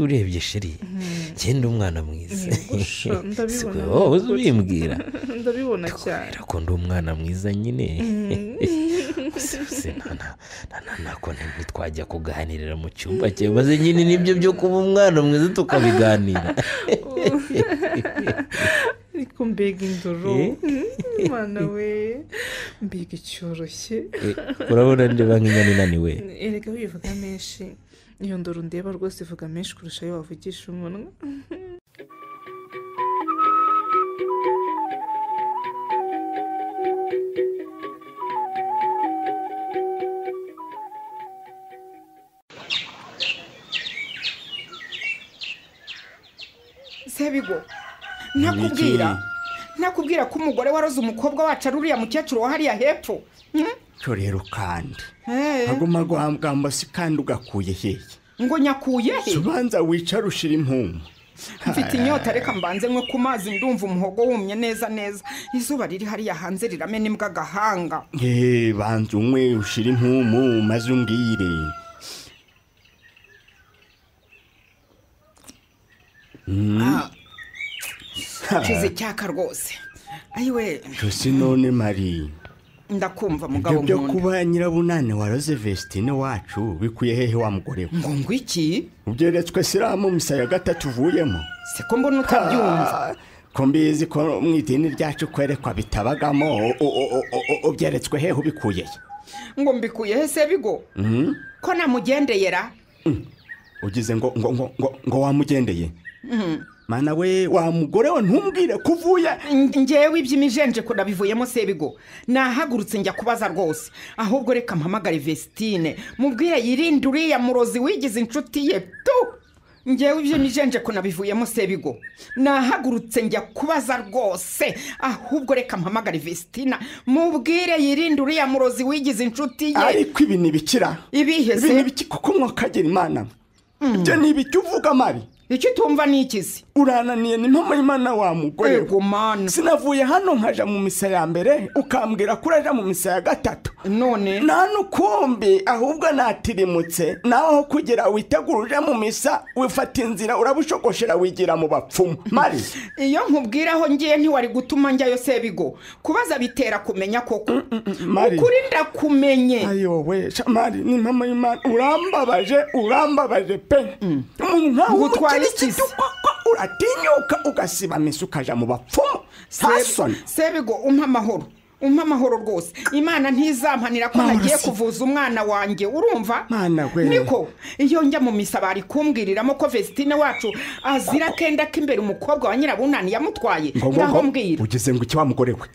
Urebye sheri genda umwana mwiza. Ndabibona ubimbwira. Ndabibona cyane. Ko ndi umwana mwiza nyine. Nako ntitwajya kuganirira mu cyumba cye maze nyine nibyo byo kuba umwana mwiza tukabiganira. Ariko mbega indoro mwana we, mbega icyoroshye. Urabona ndeba nk'inyana inaniwe. Erega wivuga menshi, iyo ndoro ndeba rwose ivuga menshi kurusha ayo wavugisha umunwa. Sebigo, nakubwira ko umugore waroze umukobwa wacu ari uriya mukecuru wa hariya hepfo. Cyo rero kandi aguma guhambwa si kandi ugakuye hehe? Ngo nyakuye he? Subanza wicara ushira impumu. Mfite inyota, reka mbanze nkwe ku mazi, ndumva umuhogo wumye neza neza. Izuba riri hariya hanze riramena imbwa agahanga. Banza unywe ushira impumu maze umbwire. Kize cyaka rwose. Ayiwe. Cyose none Mari. Ndakumva mugabo nkunda. Ibyo kuba nyirabunane waroze Vestine wacu bikuye hehe wa mugore we? Ngo ngwiki? Ubyeretswe siramu misa ya gatatu uvuyemo. Siko mbona utabyumva. Ko mbizi ko mu idini ryacu kwerekwa bitabagamo, ubyeretswe hehe ubikuye? Ngo mbikuye he Sebigo? Ko namugendeyera? Ugize ngo ngo ngo ngo wamugendeye? Mana we wa mugore we ntumbwire kuvuye. Ngewe iby'imijenje ko nabivuyemo Sebigo. Nahagurutse njya kubaza rwose. Ahubwo reka mpamagare Vestine mubwire yirinde uriya murozi wigize inshuti ye tu. Ngewe iby'imijenje ko nabivuyemo Sebigo. Nahagurutse njya kubaza rwose. Ahubwo reka mpamagare Vestina mubwire yirinde uriya murozi wigize inshuti ye. Ariko ibi nibikira. Ibihe se? Ibi nibiki kuko mwakagira Imana. Ibyo nibiki uvuga Mari? Icyo utumva ni ikizi? Urananiye ni mpamo y'Imana wa mugore. Ego mana. Sinavuye hano nkaja mu misa ya mbere ukambwira ko uraja mu misa ya gatatu. None nta nukumbi ahubwo natirimutse naho kugira witeguruje mu misa wifata inzira urabushogoshera wigira mu bapfumu. Mari iyo nkubwira aho ngiye ntiwari gutuma njyayo Sebigo. Kubaza bitera kumenya koko. Ukuri ndakumenye. Ayo we Mari ni mpamo y'Imana urambabaje pe. Umuntu nkawe uratinyuka ugasiba misa ukaja mu bapfumu. Ntasoni. Sebigo umpa amahoro. Umpa amahoro rwose. Imana ntizampanira ko nagiye kuvuza umwana wanjye urumva? Niko iyo njya mu misa bari kumbwiriramo ko Vestine wacu azira kenda k'imbere umukobwa wa nyirabunani yamutwaye. Ngaho mbwira. Ugeze ngo iki wa mugore we?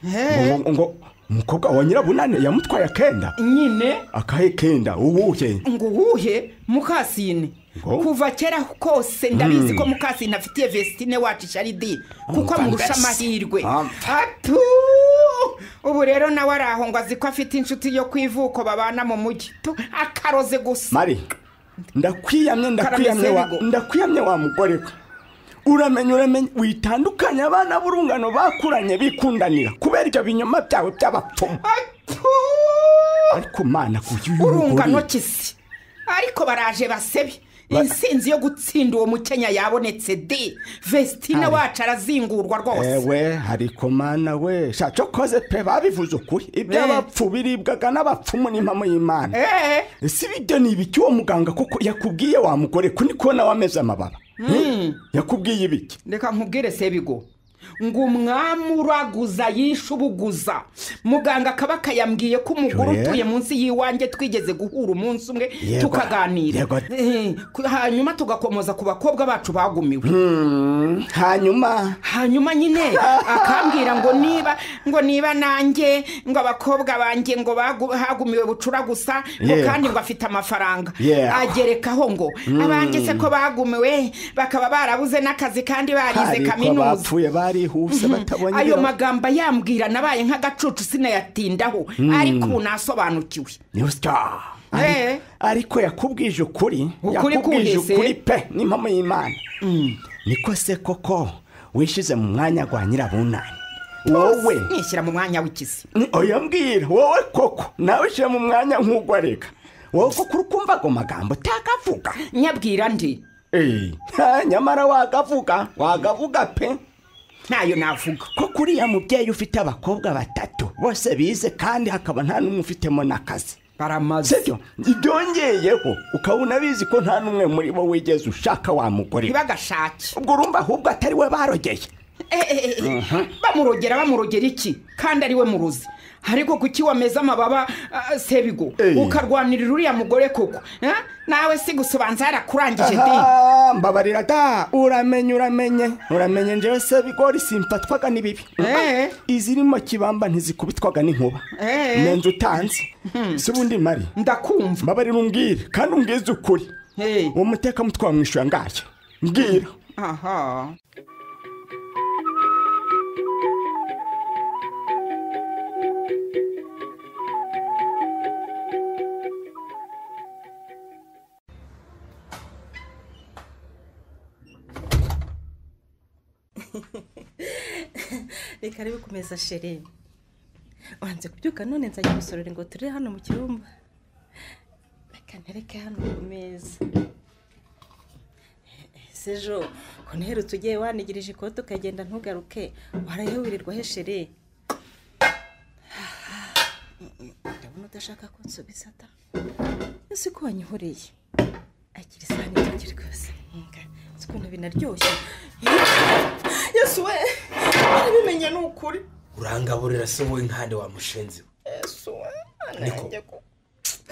Ngo umukobwa wa nyirabunani yamutwaye akenda? Nyine. Akahe kenda uwuhe? Ngo uwuhe? Mukasine. Kuva kera kose ndabizi ko Mukasine afitiye Vestine wacu isharidi kuko amurusha amahirwe. Atu ubu rero nawe araho ngo azi ko afite inshuti yo kwivuko babana mu mujyi akaroze gusa. Mari ndakwiyamye wa mugore we. Uramenye witandukanya abana b'urungano bakuranye bikundanira kubera ibyo binyoma byawe by'abapfumu. Ariko mana kuyu urungano kisi. Ariko baraje basebe insinzi yo gutsinda uwo mukenya yabonetse de Vestine wacu arazingurwa rwose. Ewe ariko mana we shaco koze pe babivuze ukuri iby'abapfu biribwaga n'abapfumu n'impamo y'Imana. Ese ibyo ni ibiki uwo muganga koko yakubwiye wa mugore ko niko nawe ameze amababa? Yakubwiye ibiki? Reka nkubwire Sebigo. Ngo umwami uraguza yishubuguza. Muganga akaba yambwiye ko umugore utuye munsi yiwanjye twigeze guhura umunsi umwe tukaganira. Hanyuma tugakomoza ku bakobwa bacu bagumiwe. Hanyuma nyine akambwira ngo niba nanjye ngo abakobwa banjye ngo hagumiwe bucura gusa ngo kandi ngo afite amafaranga. Agerekaho ngo abanjye se ko bagumiwe bakaba barabuze n'akazi kandi barize kaminuza. Barihuse batabonye ayo magamba yambwira nabaye nk'agacucu sinayatindaho ariko nasobanukiwe. Ariko yakubwije ukuri, yakubwije ukuri pe ni mpamo y'Imana. Niko se koko wishize mu mwanya gwa nyirabunani Wowe nishyira mu mwanya w'ikizi. Oya mbwira wowe koko nawe ushyira mu mwanya nk'ugwareka. Wowe koko urukumva ago magambo utakavuga. Nyabwira ndi. Nyamara wagavuga, wagavuga pe. Ntayo navuga. Ko kuriya mubyeyi ufite abakobwa batatu bose bize kandi hakaba nta n'umwe ufitemo n'akazi. Baramaze. Sibyo? Ibyongeyeho ukabona bizi ko nta n'umwe muri bo wigeze ushaka wa mugore. Ntibagashake. Ubwo urumva ahubwo atari we barogeye. Bamurogera iki kandi ari we muruzi. Ariko kuki wameza amababa Sebigo ukarwanirira uriya mugore koko? Nawe si gusobanza yarakurangije di. Mbabarira da, uramenye njewe Sebigori simfatwaga n'ibibi. Izirimo kibamba ntizikubitwaga n'inkuba. Nenze utanze. Si ubundi mari. Ndakumva. Mbabarira umbwire kandi umbwize ukuri. Uwo muteka mutwa mwishuya ngaye. Mbwira. Aha. Reka rebe kumeza chérie. Wanze kubyuka none nzajya gusorera ngo turire hano mu cyumba. Reka ntereke hano ku meza. Sejo ko nherutse ugiye wanigirije ikote ukagenda ntugaruke warayobirirwa he chérie? Ndabona udashaka ko nsubiza ta. Ese ko wanyihoreye? Akiri sani yanjye rwose. Ukuntu binaryoshye. Yesu we, arabimenye ni ukuri. Urangaburira se wowe nkande wa mushenzi we. Yesu we, niko.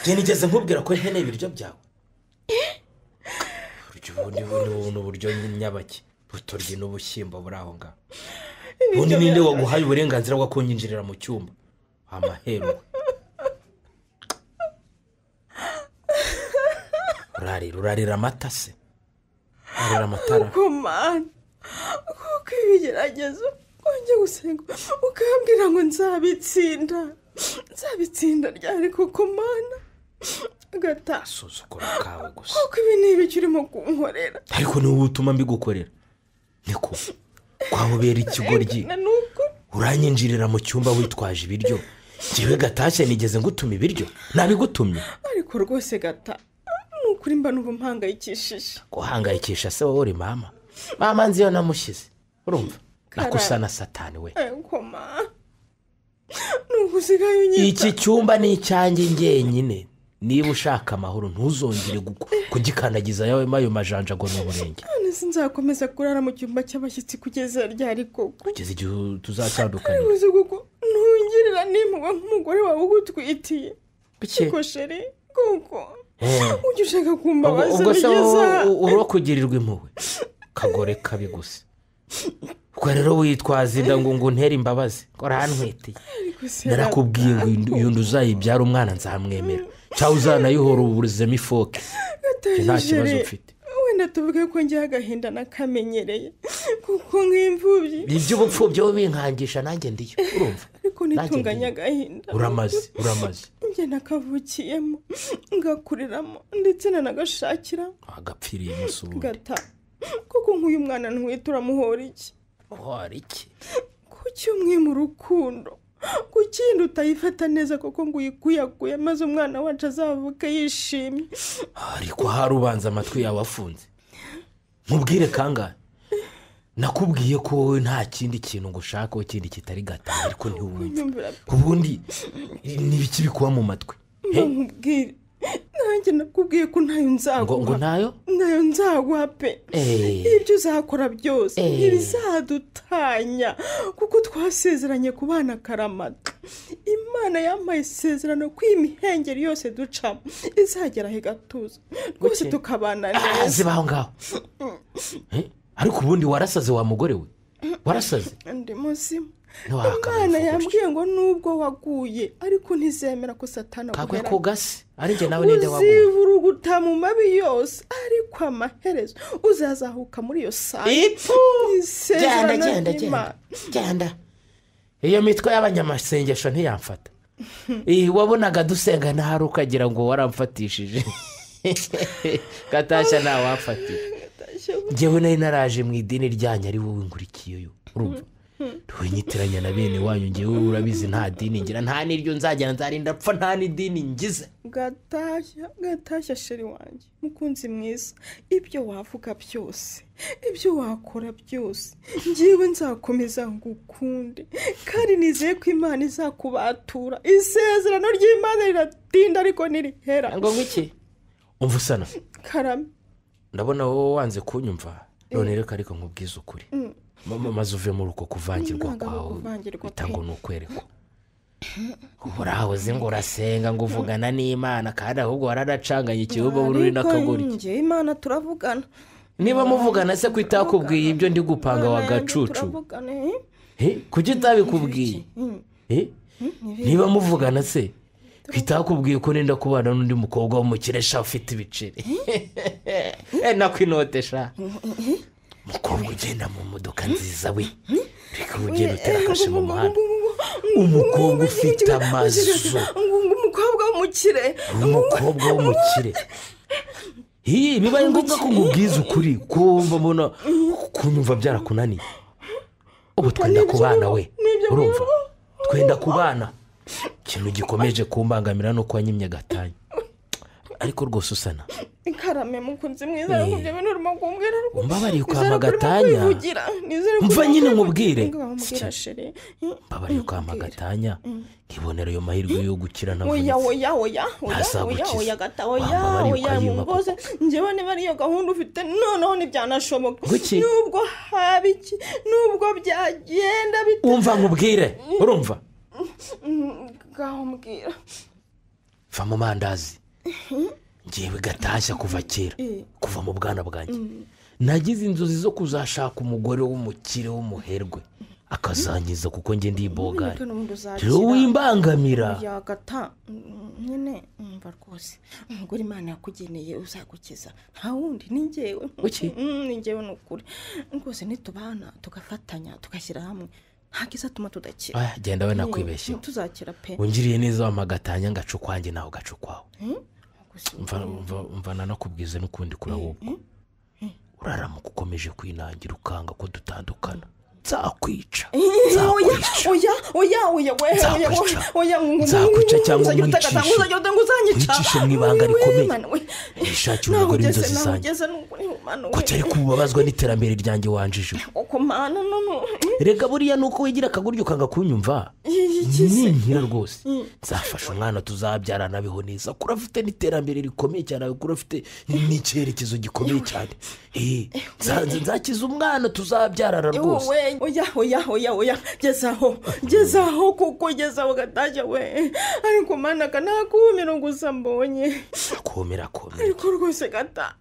Njye nigeze nkubwira ko nkeneye ibiryo byawe. Urya ubundi uburyo nyabaki butorye n'ubushyimbo buri aho ngaho. Ubundi ninde waguhaye uburenganzira bwo kunyinjirira mu cyumba? Amahero. Urarira amata se. Urarira amatara. Komana. Kuko ibigeragezo kongeye gusenga ukambwira ngo nzabitsinda. Nzabitsinda ryari koko mana. Gata. Suzukura kawe gusa. Kuko ibi ni ibiki urimo kunkorera. Ariko ni wowe utuma mbigukorera. Niko. Kwahobera ikigoryi. Uranyinjirira mu cyumba witwaje ibiryo. Njyewe Gatashye nigeze ngutuma ibiryo. Nabigutumye. Ariko rwose Gata nukuri mba nubu mpangayikishije. Guhangayikisha se wowe uri mama. Mama nzi yo namushyize. Urumva? Nakusa na satani we. Koma. Nugusigaye unyita. Iki cyumba ni icyanjye ngenyine. Niba ushaka amahoro ntuzongere kugikandagiza yawe mayo majanja ngo n'uburenge. None sinzakomeza kurara mu cyumba cy'abashyitsi kugeza ryari koko? Kugeza igihe tuzatandukana. Uzi kuko ntungirira nimpuhwe nk'umugore wawe ugutwitiye. Kuko chérie kuko ujya ushaka kumbabaza ubwo se uro kugirirwa impuhwe kagore kabi gusa. Ubwo rero witwaza inda ngo ntere imbabazi ngo urantwitiye. Narakubwiye ngo iyo nda uzayibyara umwana nzamwemera cyangwa uzanayihora uburizemo ifoke. Nta kibazo mfite. Wenda tuvuge ko ngiye agahinda nakamenyereye kuko nk'imfubyi. Iby'ubupfubyi wowe binkangisha nanjye ndiyo urumva. Ariko nitunganya agahinda. Uramaze. Njye nakavukiyemo ngakuriramo ndetse nanagashakira. Agapfiriye musubundi. Gata. Kuko nk'uyu mwana ntwite uramuhora iki? Muhora iki? Kuki umwe mu rukundo? Kuki utayifata neza koko ngo uyikuyakuye maze umwana wacu azavuke yishimye? Ariko harubanza amatwi yawe afunze. Nkubwire kangahe? Nakubwiye ko wowe nta kindi kintu ngo ushaka kindi kitari Gata ariko ntiwumva. Ubundi ni biki bikuba mu matwi? Nkubwire. Nanjye nakubwiye ko ntayo nzaguha. Ngo ntayo? Ntayo nzaguha pe. Ibyo uzakora byose ntibizadutanya kuko twasezeranye kubana karamata. Imana yampaye isezerano ko imihengeri yose ducamo izagera he gatuza. Rwose tukabana neza. Zibaho ngaho. Ariko ubundi warasaze wa mugore we? Warasaze? Ndi muzima. Imana yambwiye ngo nubwo waguye ariko ntizemera ko satana aguhera. Kagwe ko gasi ari njye nawe ninde waguye. Uzivuruguta mu mabi yose ariko amaherezo uzazahuka muri iyo saa. Ipfu! Genda. Genda. Iyo mitwe y'abanyamasengesho ntiyamfata. Wabonaga dusenga ntahari ukagira ngo waramfatishije. Gatashya nta wafatira. Njyewe nari naraje mu idini ryanyu ari wowe nkurikiye yo. Urumva? Ntiwinyitiranya na bene wanyu, ngewe urabizi nta dini ngira, nta n'iryo nzajya nzarinda pfa, nta n'idini ngize. Gatashya, gatashya sheri wanjye, mukunzi mwiza, ibyo wavuga byose, ibyo wakora byose, ngewe nzakomeza ngukunde, kandi nizeye ko Imana izakubatura. Isezerano ry'Imana riratinda ariko ntirihera. Ngo ngwiki? Umva usana. Karame. Ndabona wowe wanze kunyumva, none reka ariko nkubwize ukuri. Mama maze uve muri uko kuvangirwa kwawe, bitango n'ukwerekwa. Urahoze ngo urasenga ngo uvugana n'Imana, kandi ahubwo waranacanganye ikibuba uri n'akagoryi. Nge Imana turavugana. Niba muvugana se kwitakubwiye ibyo ndi gupanga wa gacucu. Kuki utabikubwiye? Niba muvugana se kwitakubwiye ko nenda kubana n'undi mukobwa w'umukire sha ufite ibiceri. Nakwinotesha. Mukobwa ugenda mu modoka nziza we, reka ugenda utera kashe mu muhanda. Umukobwa ufite amazu, umukobwa w'umukire, umukobwa w'umukire. Bibaye ngombwa ko nkubwiza ukuri, kumva mbona kunyumva byarakunaniye. Ubu twenda kubana we, urumva twenda kubana. Ikintu gikomeje kumbangamira no kwanyimye gatanya. Ariko rwose usana Karame mukunzi mwiza, ariko ibyo bintu urimo kumbwira umbabariye ukampa gatanya. Mva nyine nkubwire, mbabariye ukampa gatanya, nkibonera ayo mahirwe yo gukira ntavunitse. Oya oya oya oya oya gata oya oya rwose, njyewe niba ariyo gahunda ufite noneho ntibyanashoboka. Nubwo haba iki, nubwo byagenda bite, umva nkubwire, urumva ngaho mbwira. Va mu mandazi. Ngewe gatashya kuva kera, kuva mu bwana bwanjye, nagize inzozi zo kuzashaka umugore w'umukire w'umuherwe akazangiza, kuko nge ndi ibogari. Rero wimbangamira. Gata nyine umva rwose, umugore Imana yakugeneye uzagukiza nta wundi, ni ngewe. Ni ngewe ni ukuri rwose, nitubana tugafatanya tugashyira hamwe ntabwo izatuma tudakira. Genda we nakwibeshye, tuzakira pe. Ungiriye neza wampa gatanya ngaca ukwanjye nawe ugaca ukwawe. Mva nanakubwiza n'ukundi kuri ahubwo uraramuka ukomeje kwinangira ukanga ko dutandukana, nzakwica. Oya oya oya oya, nzakwica cyangwa nkwicishe mu ibanga rikomeye, nishakire umugore w'inzozi zanjye, ko atari kubabazwa n'iterambere ryanjye wanjije. Reka buriya nuko wigira akaguryo ukanga kunyumva, ninkira rwose nzafasha umwana tuzabyarana abeho neza, kuri afite n'iterambere rikomeye cyane, kuri afite n'icyerekezo gikomeye cyane. Nzakiza umwana tuzabyarana rwose. Oya oya oya oya, gezaho gezaho kuko gezaho gatashya we. Ariko mana kanakumira gusa mbonye komera komera. Ariko rwose gata,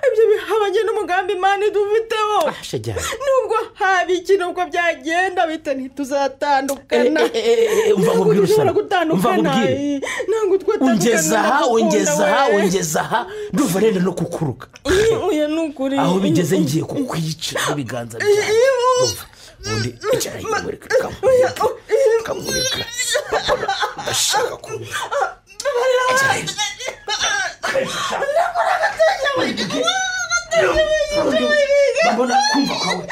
ibyo bihabanye n'umugambi Imana idufiteho. Nubwo haba iki, nubwo byagenda bite, ntituzatandukana. Umva nkubwire usana, umva nkubwire, ungeza aha, ungeza aha, ungeza aha, ndumva rero no kukuruka. Oya ni ukuri, aho bigeze ngiye kukwica n'ibiganza byanjye. Ubundi icara yimureka, kamureka, ndashaka kumenya. Mbona kumva kwawe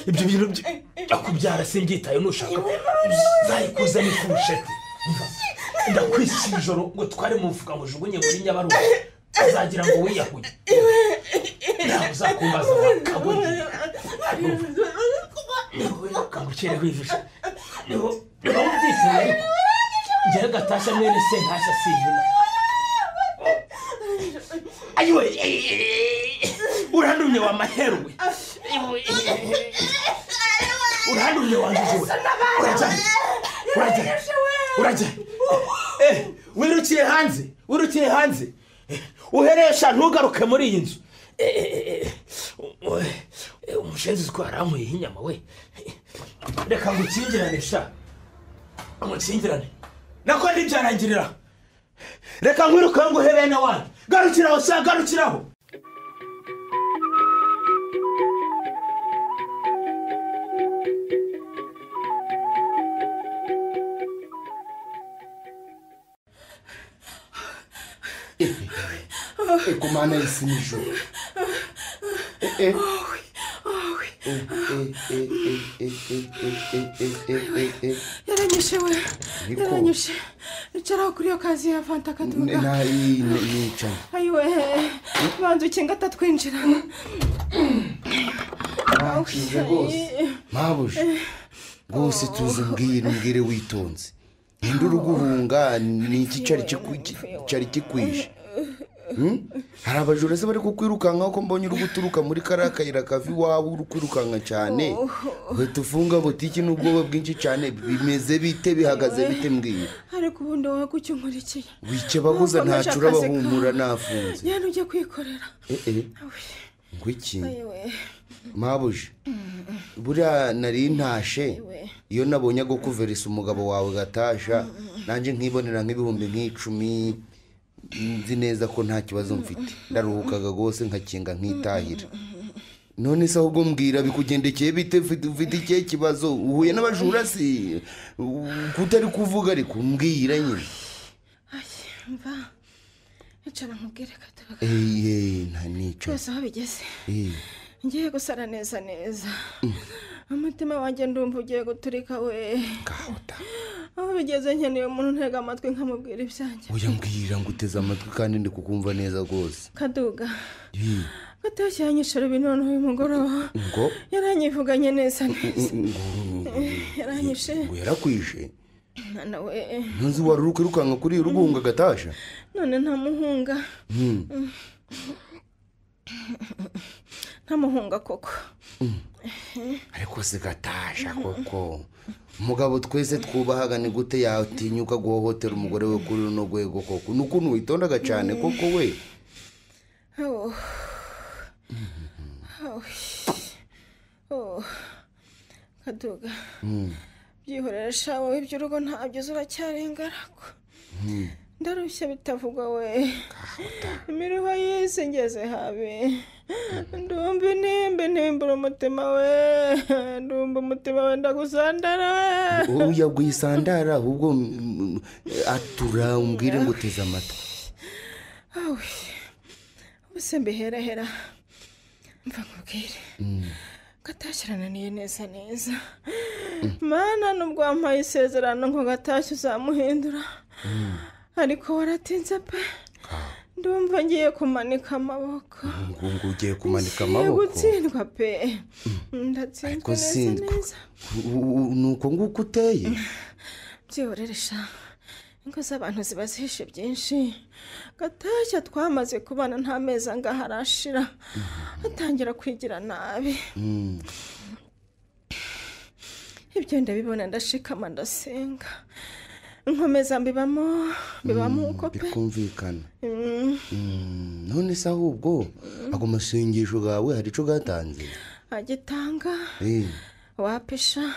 ibyo bintu byo simbyitaye, nushaka uzayikuza n'ifurusheti. Ndakwisi ijoro ngo tware mu mufuka ngo ujugunye muri Nyabarongo, uzagira ngo wiyahuye. Nawe uzakumbaza wakagoryi. Kangukere wivisha. Niho ubyiteye ariko. Njyewe gatashya mwene Sentashya sinkina. Ayiwe, urandumye wa maheru we. Urandumye wanjije we. Urajya. Urajya. Urajya. Wirukiye hanze, wirukiye hanze. Uheresha ntugaruke muri iyi nzu. Umushenzi ko yarankuye inyama we. Reka ngukingirane sha. Ngukingirane. Nako ntibyarangirira. Reka nkwiruke ngo uhe bene wanyu. Garukiraho sha, garukiraho. Ego mana y'isi n'ijuru. Yaranyishe we, yaranyishe. Icaraho kuri iyo kazi ya fanta kaduga. Nicaye. Ayiwe, banza ukinga atatwinjirana. Nakinze rwose mabuje rwose, tuzi umbwire witonze. Ninde uri guhunga? Ni iki cyari kikwishe? Hari abajura se bari kukwirukanka ko mbonye uri guturuka muri kariya kayira kava iwawe uri kwirukanka cyane, uhita ufunga butiki n'ubwoba bwinshi cyane. Bimeze bite? Bihagaze bite? Mbwira. Ariko ubundi wowe kuki unkurikiye? Wikebaguza ntacyo urabahumura nafunze. Yari ujya kwikorera. Ngwiki mabuje, buriya nari ntashe iyo nabonye go kuverisa umugabo wawe Gatasha, nanjye nkibonera nk'ibihumbi nk'icumi, nzi neza ko nta kibazo mfite, ndaruhukaga rwose nkakinga nkitahira. None se ahubwo mbwira bikugendekeye bite? Ufite ikihe kibazo? Uhuye n'abajura se kutari kuvuga? Ariko mbwira nyine. Mva icara nkubwire Kaduga. Nta nicara. Byose aho bigeze ngiye gusara neza neza. Umutima wanjye ndumva ugiye guturika we. Aho bigeze nkeneye umuntu ntega amatwi nkamubwira ibyanjye. Oya mbwira, nguteze amatwi kandi ndi kukumva neza rwose. Kaduga, Gatashya yanyishe rubi none uyu mugoroba. Ngo yaranyivuganye neza neza. Yaranyishe. Ngo yarakwishe? Mwana we. Ntuzi wari uri kwirukanka kuri uri guhunga Gatasha? None ntamuhunga. Ntamuhunga koko. Ariko se Gatasha koko, umugabo twese twubahaga ni gute yatinyuka guhohotera umugore we kuri runo rwego koko? N'ukuntu witondaga cyane koko we. Kaduga, byihorere sha wowe, iby'urugo ntabyo uracyari ingaragu. Ndarushye bitavugwa we. Imiruho y'isi ngeze habi. Ndumva intimba intimbura umutima we. Ndumva umutima wenda gusandara we. Oya gwisandara ahubwo atura umbwire ngo uteze amatwi. Ubuse mbiherahera mva nkubwire. Gatashya arananiye neza neza. Mana nubwo wampaye isezerano ngo Gatashya uzamuhindura, ariko waratinze pe. Ndumva ngiye kumanika amaboko. Ngo ugiye kumanika amaboko? Gutsindwa pe. Ndatsinzwe neza neza. Nuko nguko uteye? Byihorere sha, ingo z'abantu ziba zihishe byinshi. Gatashya twamaze kubana nta mezi angahe arashira, atangira kwigira nabi. Ibyo ndabibona ndashikama ndasenga, nkomeza mbibamo uko pe. Bikumvikana. None se ahubwo ago masengesho gawe hari ico gatanze? Agitanga wapisha,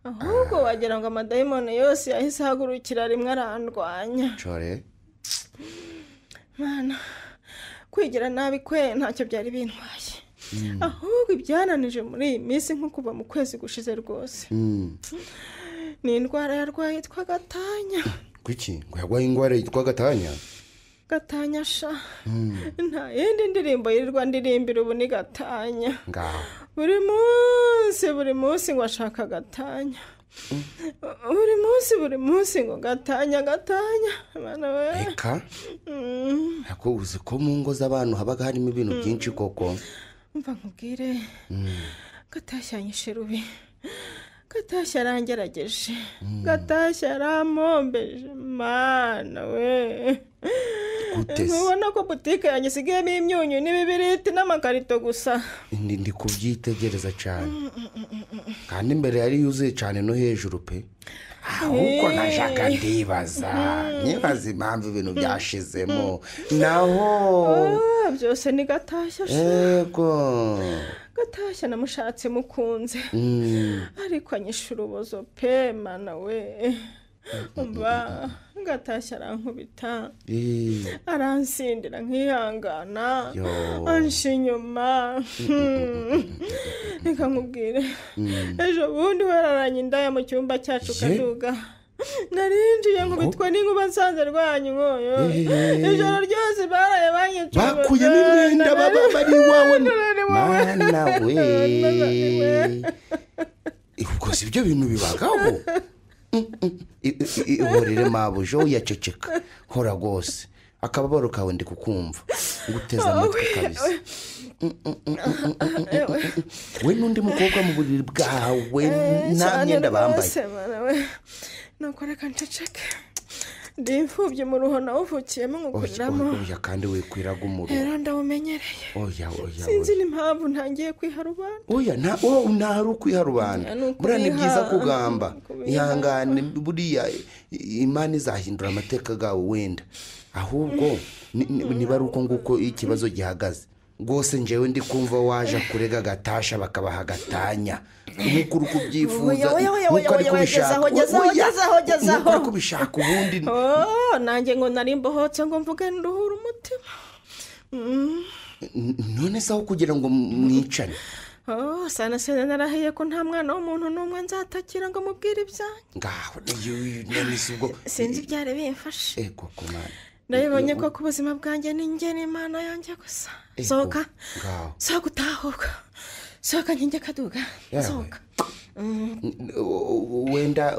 ahubwo wagira ngo amadayimoni yose yahise ahagurukira rimwe arandwanya. Core mana, kwigira nabi kwe ntacyo byari bintwaye, ahubwo ibyananije muri iyi minsi nko kuva mu kwezi gushize rwose. Ni indwara yarwaye yitwa Gatanya. Kuki ngo yarwaye indwara yitwa Gatanya? Gatanya sha, nta yindi ndirimbo yirirwa ndirimbira ubu ni Gatanya. Ngaho buri munsi ngo ashaka Gatanya. Buri munsi ngo Gatanya Gatanya. Mana we. Eka ako uzi ko mu ngo z'abantu habaga harimo ibintu byinshi koko. Mva nkubwire, Gatashya anyishe rubi. Gatashya arangerageje. Gatashya arampombeje mana we. Ntubona ko butike yanjye isigayemo imyunyu n'ibibiriti n'amakarito gusa? Ndi kubyitegereza cyane, kandi imbere yari yuzuye cyane no hejuru pe. Ahubwo nashaka ndibaza nibaza impamvu ibintu byashizemo naho byose ni Gatashya. Yego Gatashya namushatse mukunze, ariko anyisha urubozo pe mana we. Umva Gatashya arankubita, aransindira nkihangana, ansha inyuma. Reka nkubwire, ejo bundi wararanye indaya mu cyumba cyacu Kaduga. Narinjiye nkubitwa n'inkuba nsanze rwanyu nkoyo. Ijoro ryose baraye banyica. Bakuyemo imyenda baba bari iwawe. Mana we. Ubwo si ibyo bintu bibagaho. Ihorere mabuja uyaceceka. Hora rwose. Akababaro kawe ndi kukumva. Nguteza amatwi kabisa. We n'undi mukobwa mu buriri bwawe nta myenda bambaye. Nuko reka nceceke. Ndi imfubyi mu ruho nawuvukiyemo nkukuriramo. Oya kandi wikwiraga umuriro. Rero ndawumenyereye. Oya oya. Sinzi n'impamvu ntangiye kwiha rubanda. Oya nta hari ukwiha rubanda. Buriya ni byiza kugamba. Ihangane buriya Imana izahindura amateka gawe wenda. Ahubwo niba ari uko nguko ikibazo gihagaze. Rwose njyewe ndi kumva waje kurega Gatasha bakabaha gatanya. Nk'uko uri kubyifuza, nk'uko ari kubishaka. Nk'uko ari kubishaka ubundi. Nanjye ngo nari mbohotse ngo mvuge nduhure umutima. None se aho kugira ngo mwicane? Sana sana narahiye ko nta mwana w'umuntu n'umwe nzatakira ngo mubwire ibyanjye. Ngaho none se ubwo sinzi ibyari bimfashe. Ego komana. Ndabibonye ko ku buzima bwanjye ni njye n'Imana yanjye gusa. Sohoka. Sohoka utahuka. Sohoka nkinge kaduga. Sohoka. Wenda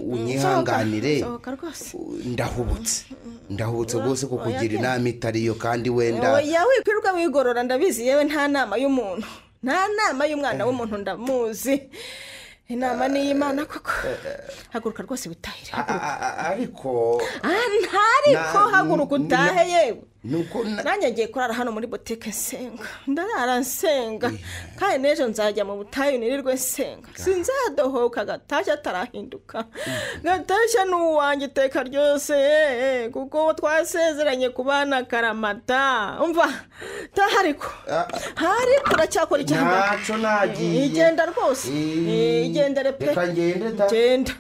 unyihanganire. Sohoka rwose. Ndahubutse. Ndahubutse rwose ko kugira inama itariyo kandi wenda. Oya wikwirirwa wigorora ndabizi yewe nta nama y'umuntu. Nta nama y'umwana w'umuntu ndamuzi. Inama ni Imana koko. Haguruka rwose witahire. Ariko ntariko haguruka utahe yewe. Nuko nanjye ngiye kurara hano muri botike nsenga. Ndarara nsenga. Kandi n'ejo nzajya mu butayu nirirwe nsenga. Sinzadohoka Gatasha atarahinduka. Gatasha ni uwanjye iteka ryose kuko twasezeranye kubana karamata. Umva tahariko. Hariko uracyakora icyaha. Ntaco nagiye. Igenda rwose. Igendere pe. Reka ngende ta. Genda.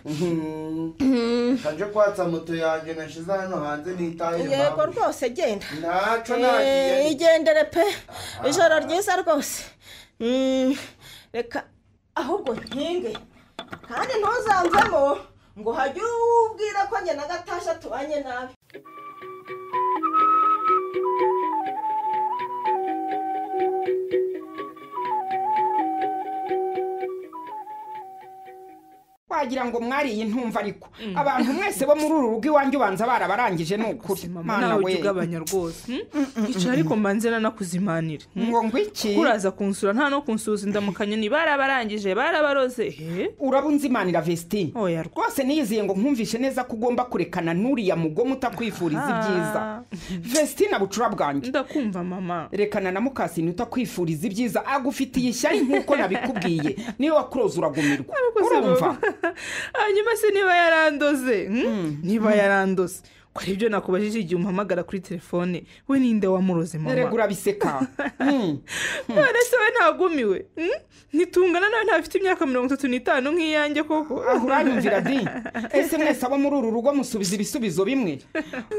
Kanje kwatsa moto yanjye nashize hano hanze nitaye. Yego rwose genda. Ntaco nagiye. Igendere pe. Ijoro ryiza rwose. Reka ahubwo nkinge. Kandi ntuzamvemo ngo hajye ubwira ko njye na Gatasha tubanye nabi. Wagira ngo mwariye intumva ariko abantu mwese bo muri uru rugo iwanjye ubanza barabarangije nukuri. Mana we ugabanya rwose. Icara ariko mbanze nanakuzimanira. Ngo ngwiki? Kuraza kunsura nta no kunsuza indamukanye ni barabarangije barabaroze. Urabunzimanira Vestine. Oya rwose niyiziye ngo nkumvishe neza ko ugomba kurekana nuriya mugome utakwifuriza ibyiza. Vestine bucura bwanjye. Ndakumva mama. Rekana na Mukasine utakwifuriza ibyiza agufitiye ishyari nkuko nabikubwiye. Niwe wakuroza uragumirwa. Urumva? Hanyuma se niba yarandoze niba yarandoze ko ari ibyo nakubajije igihe umpamagara kuri telefone we ninde wamuroze mama? Erega urabiseka. None se we ntagumiwe ntitungana nawe ntafite imyaka 35 nk'iyanjye koko. Aho uranyumvira di. Ese mwese abo muri uru rugo musubiza ibisubizo bimwe?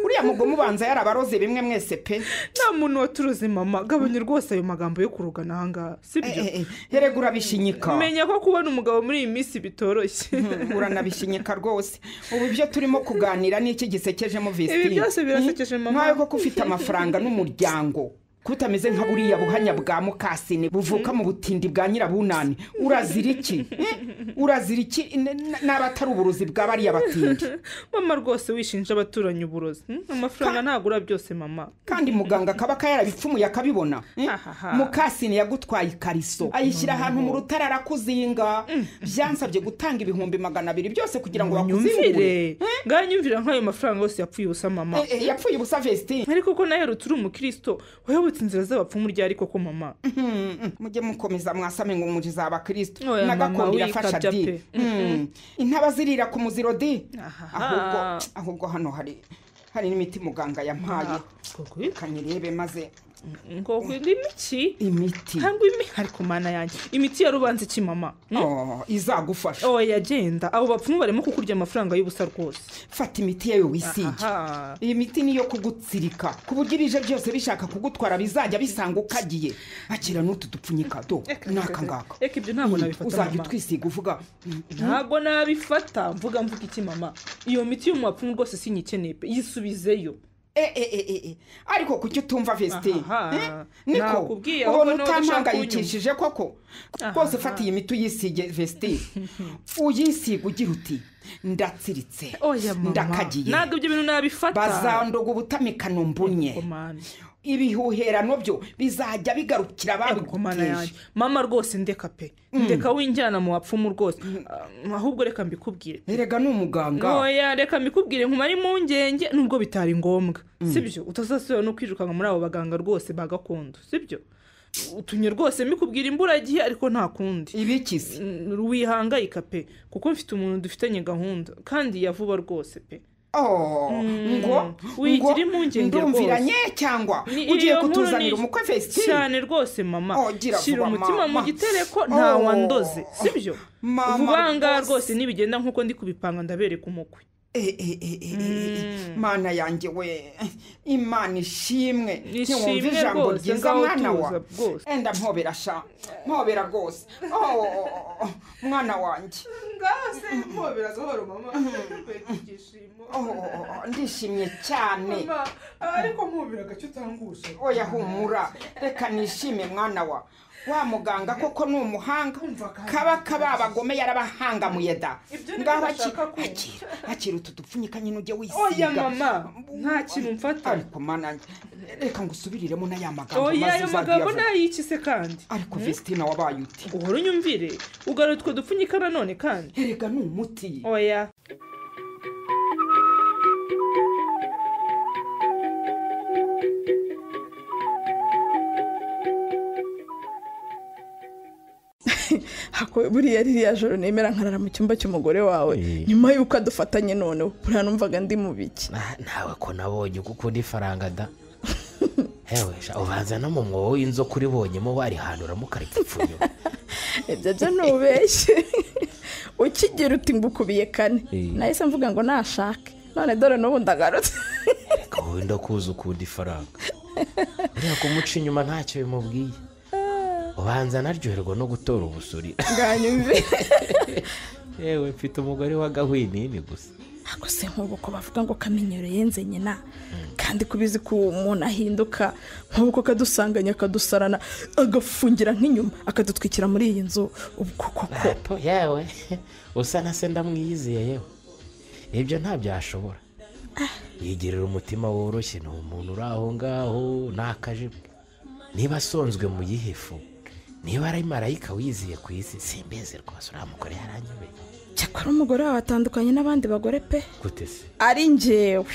Uriya mugome ubanza yarabaroze bimwe mwese pe. Nta muntu waturoze mama, gabanya rwose ayo magambo yo kurugana ahangaha sibyo? Erega urabishinyika. Menya ko kubona umugabo muri iyi minsi bitoroshye. Uranabishinyika rwose. Ubu ibyo turimo kuganira n'iki gisekeje mu Vestine. Ibi byose birasekeje mama. Nkawe koko ufite amafaranga n'umuryango. Kutameze nka buriya buhanya bwa Mukasine buvuka mu butindi bwa nyirabunani. Urazira iki? Urazira iki n'abatari uburozi bwa bariya batindi? Mama rwose wishinja abaturanyi uburozi. Amafaranga ntagura byose mama. Kandi muganga akaba yarabipfumuye akabibona. Mukasine yagutwaye ikariso ayishyira ahantu mu rutare arakuzinga. Byansabye gutanga 200,000 byose kugira ngo bakuzingure. Nganyumvira nk'ayo mafaranga yose yapfuye ubusa mama. Yapfuye ubusa Vestine. Ariko ko naherutse uri umukristo wayobotse inzira z'abapfumu ryari koko mama. Mujye mukomeza mwasame ngo muri za bakristo nagakondo irafasha di. Intaba zirira ku muziro di. Ahubwo hano hari n'imiti muganga yampaye. Kanyirebe maze Ngo imiki? Imiti. Ntabwo ariko mana yanjye. Imiti ya rubanza iki mama? Izagufasha. Oya genda. Abo bapfumu barimo kukurya amafaranga y'ubusa rwose. Fata imiti yawe wisige. Iyi miti niyo kugutsirika. Ku buryo ibije byose bishaka kugutwara bizajya bisanga ukagiye. Akira n'utu dupfunyika do. Naka ngaka. Eka ibyo ntabwo nabifata. Uzajya utwisiga uvuga. Ntabwo nabifata. Mvuga iki mama? Iyo miti y'umupfumu rwose sinyikeneye pe. Yisubizeyo. Ariko kuki utumva Vestine? Niko ubona utampangayikishije koko? Rwose fata iyi miti uyisige Vestine. Uyisiga ugira uti ndatsiritse, ndakagiye. Ntabwo ibyo bintu nabifata. Bazandoga ubutamikano mbunye. Ibihuherano byo bizajya bigarukira babiguteje. Mama rwose ndeka pe. Ndeka winjyana mu bapfumu rwose. Ahubwo reka mbikubwire. Erega ni umuganga. Oya reka mbikubwire nkumara impungenge nubwo bitari ngombwa. Sibyo utazasubira no kwirukanka muri abo baganga rwose ba gakondo. Sibyo? Utunye rwose mbikubwira imburagihe ariko nta kundi. Ibikisi. Wihangayika pe kuko mfite umuntu dufitanye gahunda kandi yavuba rwose pe. Ngo wigira impungenge ndumviranye cyangwa ugiye kutuzanira umukwe Vestine cyane rwose mama. Shyira umutima mu gitereko nta wandoze sibyo? Vuba rwose nibigenda nkuko ndi kubipanga ndabereka umukwe. Mana yanjye we, Imana ishimwe. Ntiwumva ijambo ryiza mwana wa. Enda mpobera sha, mpobera rwose. Mwana wanjye. Ngase mpobera gahoro mama. Ndishimye cyane. Ariko mpobera gace utangusha. Oya humura, reka nishime mwana wa. Wa muganga koko ni umuhanga. Kaba kababagome yarabahangamuye da. Ngaho akira utu dupfunyika nyine ujye wisiga. Oya mama, nta kintu mfata. Ariko mana reka ngusubiriremo na ya magambo. Oya ayo magambo nayiki se kandi? Ariko Vestine wabaye uti. Uhora unyumvire, ugarura utwo dupfunyika nanone kandi. Erega ni umuti. Oya. Buriya ririya joro nemera nkarara mu cyumba cy'umugore wawe nyuma y'uko adufatanye noneho buriya numvaga ndi mu biki. Nawe ko nabonye kuko undi faranga da. Hewe ubanza no mu mwobo w'inzoka uribonyemo warihanura mukaripfupfunyura. Ibyo byo ntubeshye. Ukigira uti ngukubiye kane nahise mvuga ngo nashake none dore n'ubu ndagarutse. Reka wowe ndakuzi ukunda ifaranga. Buriya kumuca inyuma ntacyo bimubwiye. Ubanza naryoherwa no gutora ubusuri. Nganyumve. Yewe mfite umugore w'agahwinini gusa. Ako se nk'ubu ko bavuga ngo kamenyero yenze nyina kandi kubizi ko umuntu ahinduka nk'uko kadusanganya akadusarana agafungira nk'inyuma akadutwikira muri iyi nzu ubwo koko. Yewe usa na se ndamwiyizeye yewe. Ibyo ntabyashobora. Yigirira umutima woroshye ni umuntu uri aho ngaho ntakajibwe. Niba asonzwe mu yihefu, niba ari marayika wiziye ku isi simbeze rwose uriya mugore yaranyobeye. Cyakora umugore wawe atandukanye n'abandi bagore pe. Gute se? Ari njyewe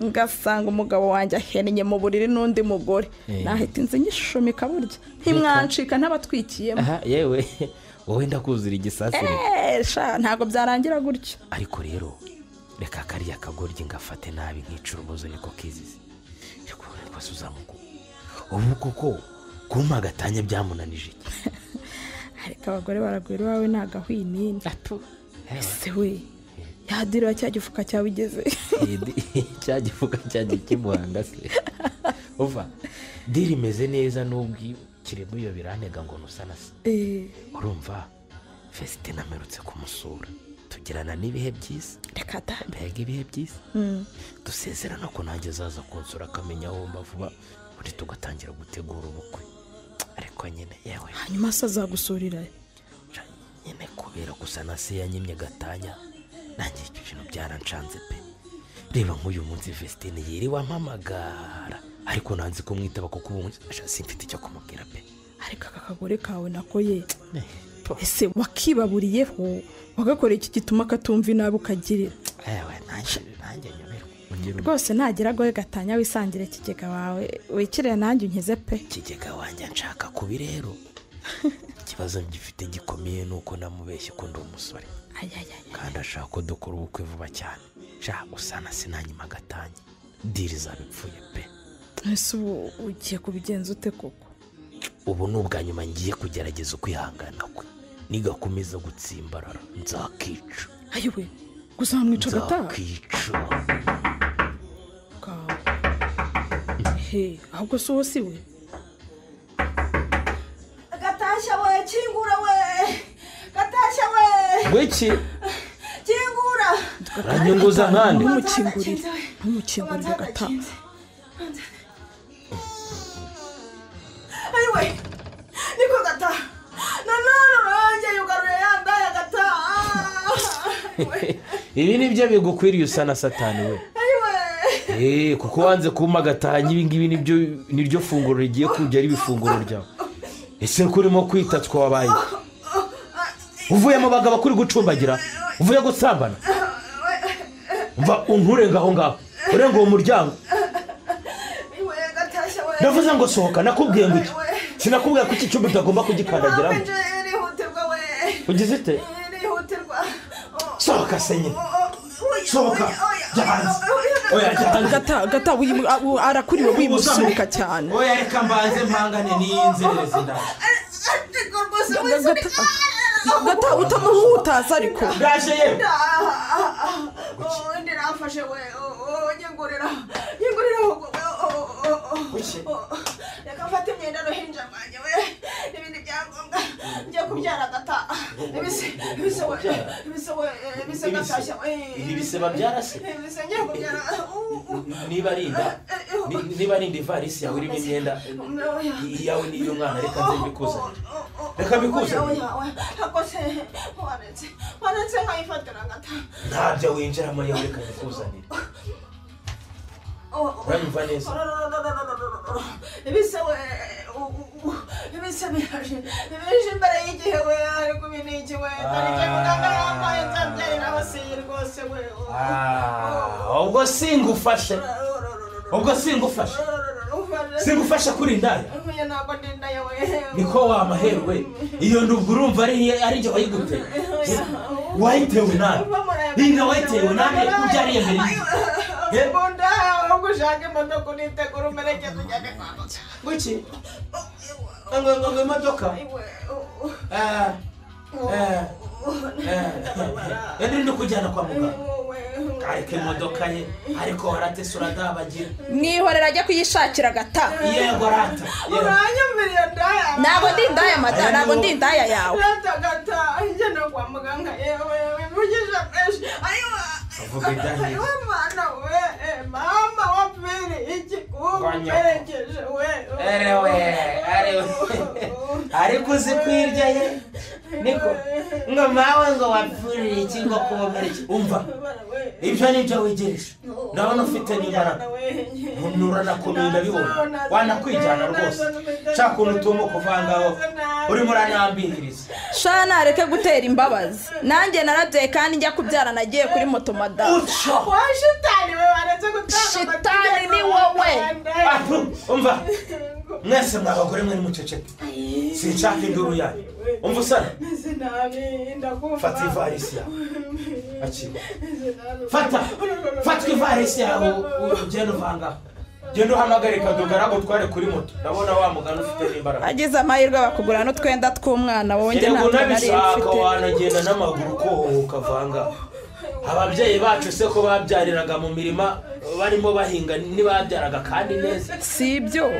ngasanga umugabo wanjye ahennye mu buriri n'undi mugore nahita inzu nyishumika burya ntimwancika ntabatwikiyemo. Yewe wowe ndakuzura igisasire. Sha ntabwo byarangira gutyo. Ariko rero reka kariya kagoryi ngafate nabi nkica urubozo niko kizize. Ariko rwose uzamuku ubu koko kumpa gatanya byamunanije iki? Ariko abagore baragwira iwawe ni agahwinini. Ese we yadira cya gifuka cyawe igeze? Cya gifuka cyanjye kimuhanga se. Uva diri imeze neza nubwo kirimo iyo birantega ngo nusa na se. Urumva Vestine amerutse kumusura tugirana n'ibihe byiza. Reka da. Mbega ibihe byiza. Dusezerana ko nanjye azaza kunsura akamenya aho mba vuba ubundi tugatangira gutegura ubukwe. Ariko nyine yewe hanyuma se azagusurira nyine kubera gusa na se yanyimye gatanya nanjye ibyo bintu byarancanze pe. Reba nk'uyu munsi Vestine yiriwe ampamagara ariko nanze kumwitaba kuko ubu simfite icyo kumubwira pe. Ariko aka kagore kawe nako ye ese wakibaburiyeho wagakora iki gituma katumva inabi ukagirira? Ewe nanjye nyoberwa rwose nagira goye gatanya wisangire kigega wawe wikire nanjye unkize pe. Kigega wanjye nshaka kubi rero. Ikibazo gifite gikomeye nuko namubeshye ko ndi umusore kandi ashaka ko dukora ubukwe vuba cyane. Sha usana sinanyima gatanya diri zabipfuye pe. Ese ubu ugiye kubigenza ute koko? Ubu ni ubwa nyuma ngiye kugerageza ukwihangana kwe. Nigakomeza gutsimbarara nzakica. Ayiwe, uzamwica Gata? Nzakica. He, ahubwo si uwo si we? Gatashya we, kingura we. Gatashya we. Wiki? Kingura. Uranyunguza nkande? Ntumukingurire. Ntumukingurire Gata. Ayiwe. Niko Gata. Nanone urongeye ugaruye ya ndaya Gata. Ibi nibyo bigukwiriye usa na Satani we. Kuko wanze kumpa gatanya ibi ngibi nibyo niryo funguro rigiye kujya ari ibifunguro ryawe. Ese ko urimo kwitatswa wabaye? Uvuye mu bagabo kuri gucumbagira, uvuye gusambana. Mva unkurenga aho ngaho, urenga uwo muryango. Ndavuze ngo sohoka, nakubwiye ngo iki? Sinakubwiye ko iki cyumba utagomba kugikandagiramo. Ugize ute? Sohoka se nyine. Sohoka. Jya hanze. Oya jya hanze. Gata, Gata arakuriwe wimusunika cyane. Oya reka mbanze mpangane n'iyinzererezi ndaje. Gata utamuhutaza ariko. Ndaje yewe. Ndirafashe we, nyingurira. Nyingurira. Reka mfate imyenda n'uruhinja rwanjye we, n'ibindi byangombwa njye kubyara Gata. Ibise, ibise we, ibise we, ibise Gatashya we. Ibise babyara se? Ibise ngiye kubyara. Niba ari inda, niba ari inda ivarisi yawe irimo imyenda iyawe n'iy'umwana, reka nze mbikuzanire. Reka mbikuzanire. Akose waretse, waretse nkayifatira Gata. Ntabyo winjiramo yewe, reka mbikuzanire. Uranyumva neza? Ibise we, ibise biraje, bije imbere y'igihe we, ariko ibi ni iki we? Tariki muganga yambaye nzabyarira abasiyi rwose we. Ubwo singufashe. Ubwo singufashe. Singufashe kuri indaya. Ntabwo ndi indaya we. Niko wa maherwe. Iyo ndubwo urumva ari njye wayiguteye. Wayitewe nabi. Inda wayitewe nabi ubyariye mbere y'igihe. Mbunda ahubwo ushake imodoka unitegura umerekeze ujyane kwa muganga. Guki? Ngo imodoka? Ndi ndi kujyana kwa muganga. Ariko imodoka ye, ariko waratese uradabagira. Mwihorera ajya kuyishakira Gata. Yego rata. Uranyumvira ndaya. Ntabwo ndi indaya mada, ntabwo ndi indaya yawe. Rata Gata, njye no kwa muganga yewe, wivugije fresh. Ayiwa. Ayiwa mwana we, mama wapfiriye iki kumperekeje we. Erewe, arewe. Ariko uzi kwirya ye? Niko ngo mawe ngo wapfiriye iki ngo kubomerekeje. Umva. Ibyo nibyo wigirisha. Ndabona ufite n'imbaraga. Nuranakomeye ndabibona. Wanakwijyana rwose. Shaka ukuntu utuma kuvangaho urimo uranambihiriza. Sha nareke gutera imbabazi. Nanjye narabyaye kandi njya kubyara nagiye kuri moto madamu. Wa shitani we, waretse gutanga. Shitani ni wowe. Umva. Mwese mwabagore mwe nimuceceke. Sinshaka induru yanyu. Umva usana. Fata ivarisi yawe. Akira. Fata. Fata ivarisi yawe ugende uvanga. Genda uhamagare Kadugara agutware kuri moto. Ndabona wa mugana ufite n'imbaraga. Agize amahirwe bakugura n'utwenda tw'umwana wowe njye ntabwo nari mfite. Wanagenda n'amaguru kohoka vanga. Ababyeyi bacu se ko babyariraga mu mirima barimo bahinga ntibabyaraga kandi neza. Si ibyo.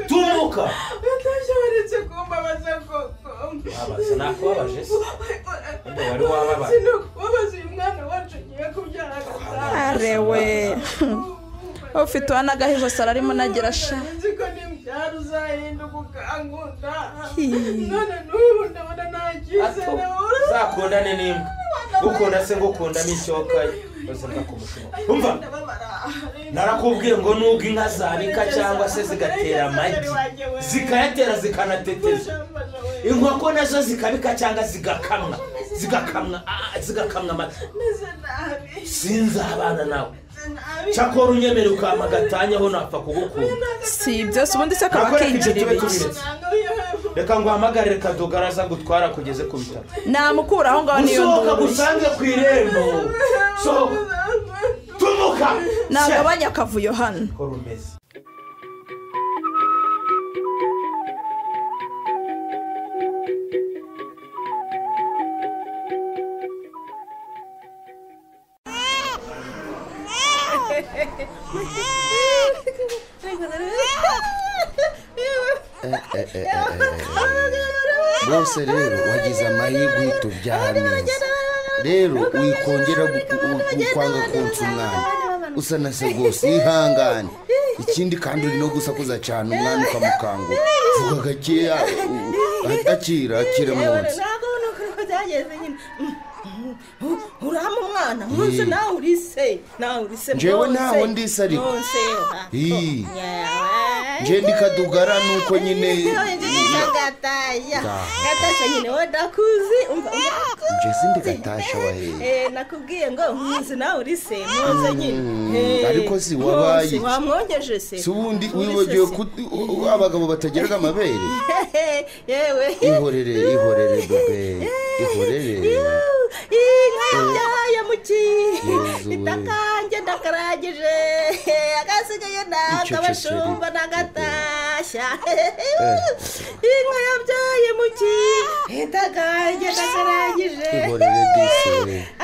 Tumuka. Gatashya waretse kumbabaza koko. Abaza nakubabaje se. Ngo wari wababaye. Sinakubabaza uyu mwana wacu ngiye kubyara Gata. Arewe. Ufite uwanagahijo sara arimo nagira sha. Nzi ko nimbyara uzahinduka ukankunda. None n'ubu ndabona nta cyizere. Uzakundane n'imbwa. Ukunda se ngo ukundamo icyoka bose ndakumushuma. Umva. Narakubwiye ngo nubwo inka zabika cyangwa se zigatera amagi, zikayatera zikanateteza. Inkoko nazo zikabika cyangwa zigakamwa, zigakamwa, zigakamwa amata. Sinzabana nawe. Cyakora unyemere ukampa gatanya ho napfa kugukunda. Si ibyo se ubundi se akaba kinjira ibiki. Reka nguhamagare Kadugara aza gutwara kugeze ku bitaro. Namukura aho ngaho niyo nduru. Usohoka gusange ku irembo. Sohoka. Tumuka. Nagabanya akavuyo hano. Ko rumeze. Rwose rero wagize amahirwe uhita ubyara neza. Rero wikongera kwanga konsa umwana usa na se rwose, ihangane. Ikindi kandi uri no gusakuza cyane umwana ukamukangura. Vuga gakeya, akira akira munsi. Urama umwana munsi nawe uri se, nawe uri se. Njyewe ntaho ndise ariko. Nje ndikadugara nuko nyine gataya gatasha nyine wadakuzi umva. Nje sindi gatasha wahe. Nakubwiye ngo nkuzi nawe uri se nkuze nyine. Ariko si wabaye wamwongeje se. Si ubundi wibagiwe ko abagabo batageraga amabere. Yewe ihorere ihorere bebe ihorere. Inka yabyaye muki itakanjye ndakaragije agasigaye nakabashumba nagatashya. Inka yabyaye muki itakanjye ndakaragije ihorere disi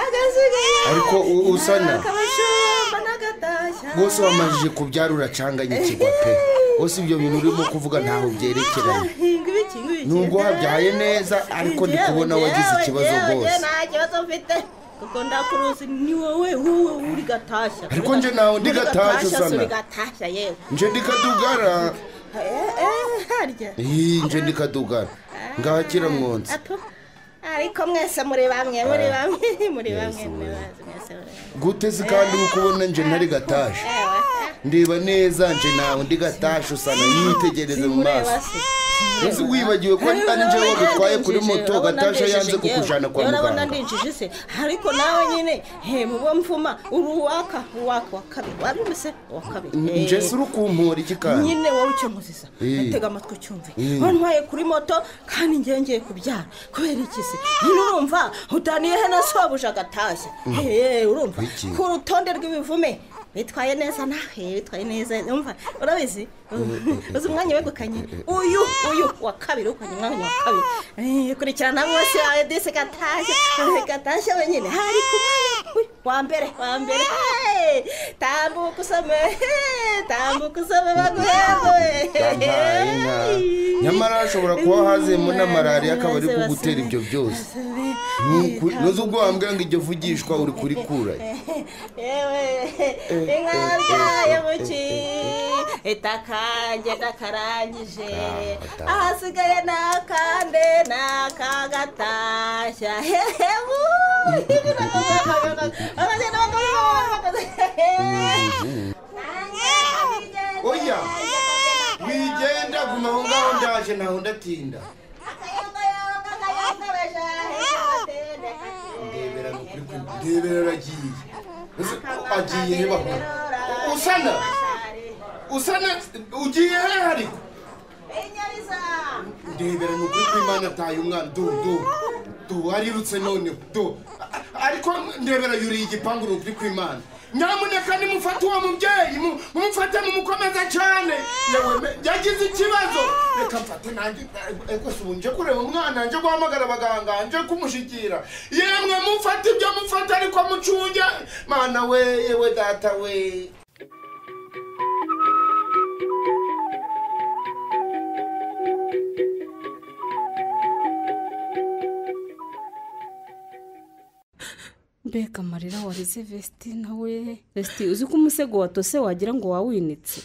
agasigaye ariko usana nakabashumba nagatashya. Bose wamajije kubyara uracanganye ikigwa pe. Bose ibyo bintu urimo kuvuga ntaho byerekeranye. Nubwo wabyaye neza ariko ndi kubona wagize ikibazo rwose. Nta kibazo mfite kuko ndakuruzi ni wowe wowe uri gatashya. Ariko nje nawe ndi gatashya usana. Uri gatashya yewe. Nje ndi kadugara. Harya. Nje ndi kadugara. Ngahakira mwonse. Ariko mwese muri bamwe muri bamwe muri bamwe mwese. Gute se kandi ukubona nje ntari gatashya. Ndeba neza nje nawe ndi gatashya usana yitegereze mu maso. Ese wibagiwe ko ari nje wagutwaye kuri moto gatasha yanze kukujana kwa muganga. Urabona ndinjije se ariko nawe nyine mubo mfuma uruwaka uwaka wa kabiri wabyumvise wa kabiri. Nje se urukumpora iki kandi nyine wowe icyo nkuziza natega amatwi cyumve. Wantwaye kuri moto kandi ngiye ngiye kubyara kubera iki se nyine urumva utaniye he na sobuja gatashya. Urumva ku rutonde rw'ibivume bitwaye neza nahe bitwaye neza umva urabizi uzi umwanya wegukanye uyu uyu wa kabiri ukanye umwanya wa kabiri kurikirana bose yawe dise gatashya gatashya wenyine hari ku mwanya wa mbere wa mbere. Tambuka usome tambuka usome baguhembe. Nyamara ashobora kuba hazemo na malaria akaba ari kugutera ibyo byose. Nuko ubwo wambwira ngo iryo vugishwa uri kurikura. Yewe inka yabyaye muki itakanjye ndakarangije ahasigaye nakande nakagatasha. Oya wigenda guma aho ngaho ndaje naho ndatinda. Ndebera aragiye agiye he bakora usana usana ugiye he ariko ndebera nukuri kw'Imana ataye umwana do do do arirutse noneho do ariko ndebera yuriye igipangu nukuri kw'Imana. Nyamuneka nimufate uwo mubyeyi mumufate mumukomeza cyane yagize ikibazo reka mfate nanjye ariko si ubu nje kureba umwana nje guhamagara abaganga nje kumushyikira yemwe mufate ibyo mufate ariko mucunge mana we yewe data we. Mbega amarira warize Vestina we. Vesti uzi ko umusego watose wagira ngo wawinitse.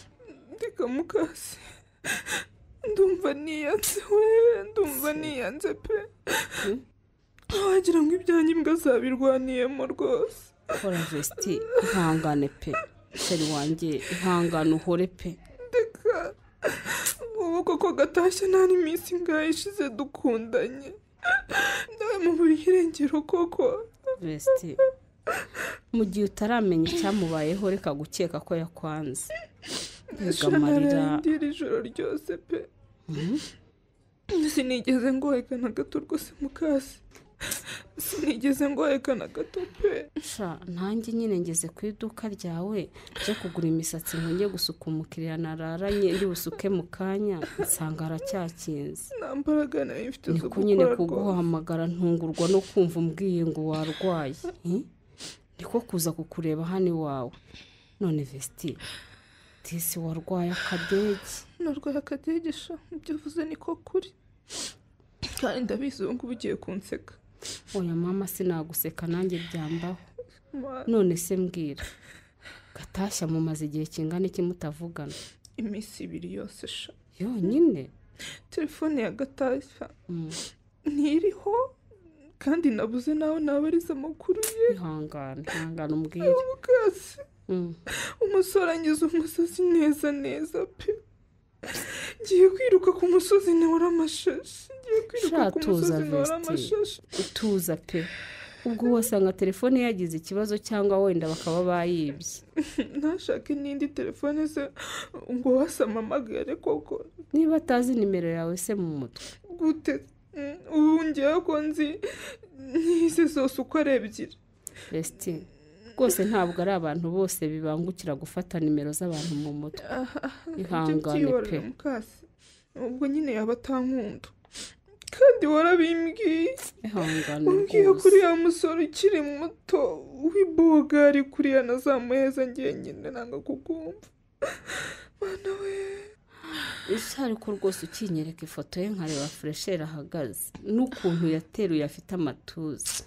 Ndeka mukase ndumva niyanze we ndumva niyanze pe. Wagira ngo ibyanjye imbwa zabirwaniyemo rwose. Hora Vesti ihangane pe sheri wanjye ihangane uhore pe. Ndeka ubu koko gatashye nta n'iminsi ingahe ishize dukundanye ndawe mu buri irengero koko. Vesti mu gihe utaramenya icyamubayeho reka gukeka ko yakwanze. Mbega amarira ijoro ryose pe. Sinigeze ngoheka na gato rwose mukase. Sinigeze ngohekana gato pe. Sha ntange nyine ngeze ku iduka ryawe nje kugura imisatsi ngo njye gusuka umukiriya nararanye ndi busuke mu kanya nsanga aracyakinze. Nta mbaraga nari mfite zo Niko nyine gukora rwose. kuguhamagara ntungurwa no kumva umbwiye ngo warwaye. Niko kuza kukureba hano iwawe. None Vesti, disi warwaye akadege. Narwaye akadege sha, ibyo uvuze niko kuri. Kandi ndabizi ubu ngubu ugiye kunseka. Oya mama sinaguseka nanjye byambaho. None se mbwira, Gatashya mumaze igihe kingana iki mutavugana? Iminsi ibiri yose sha. Yonyine? Telefone ya Gatashya ntiriho kandi nabuze nawe nabariza amakuru ye. Ihangane, ihangane umbwire. Mukasi. Umusore angize umusozi neza neza pe. Ngiye kwiruka ku musozi ntora amashashi. Ngiye kwiruka ku musozi ntora amashashi. Tuza pe. Ubwo wasanga telefone yagize ikibazo cyangwa wenda bakaba bayibye. Ntashake n'indi telefone se ngo wasamamagare koko. Niba atazi nimero yawe se mu mutwe. Gute? Ubu ngewe ko nzi n'izi zose uko ari ebyiri. Vesti, rwose ntabwo ari abantu bose bibangukira gufata nimero z'abantu mu mutwe. Ihangane pe. Mukasi. Ubwo nyine yaba atankunda. Kandi warabimbwiye. Ihangane Umbwiye rwose. kuri ya musore ukiri muto w'ibogari kuriya nazamuheza njyenyine nanga kukumva. Mana we. Ese ariko rwose ukinyereka ifoto ye nkareba furesheri ahagaze n'ukuntu yateruye afite amatuza.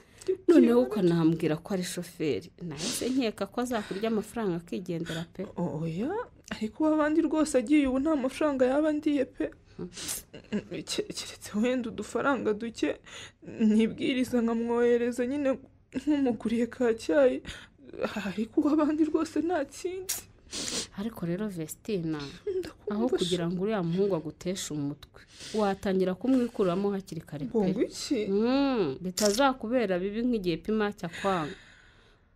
Noneho ukanambwira ko ari shoferi. Nahise nkeka ko azakurya amafaranga akigendera pe. Oya, ariko abandi rwose agiye ubu nta mafaranga yaba ndiye pe. Keretse wenda udufaranga duke nibwiriza nkamwohereza nyine nk'umuguriye ka cyayi, ariko abandi rwose nta kindi. Ariko rero Vestina, aho kugira ngo uriya muhungu aguteshe umutwe, watangira kumwikuramo hakiri kare pe. Ngo iki? Bitazakubera bibi nk'igihe pima cyakwanga.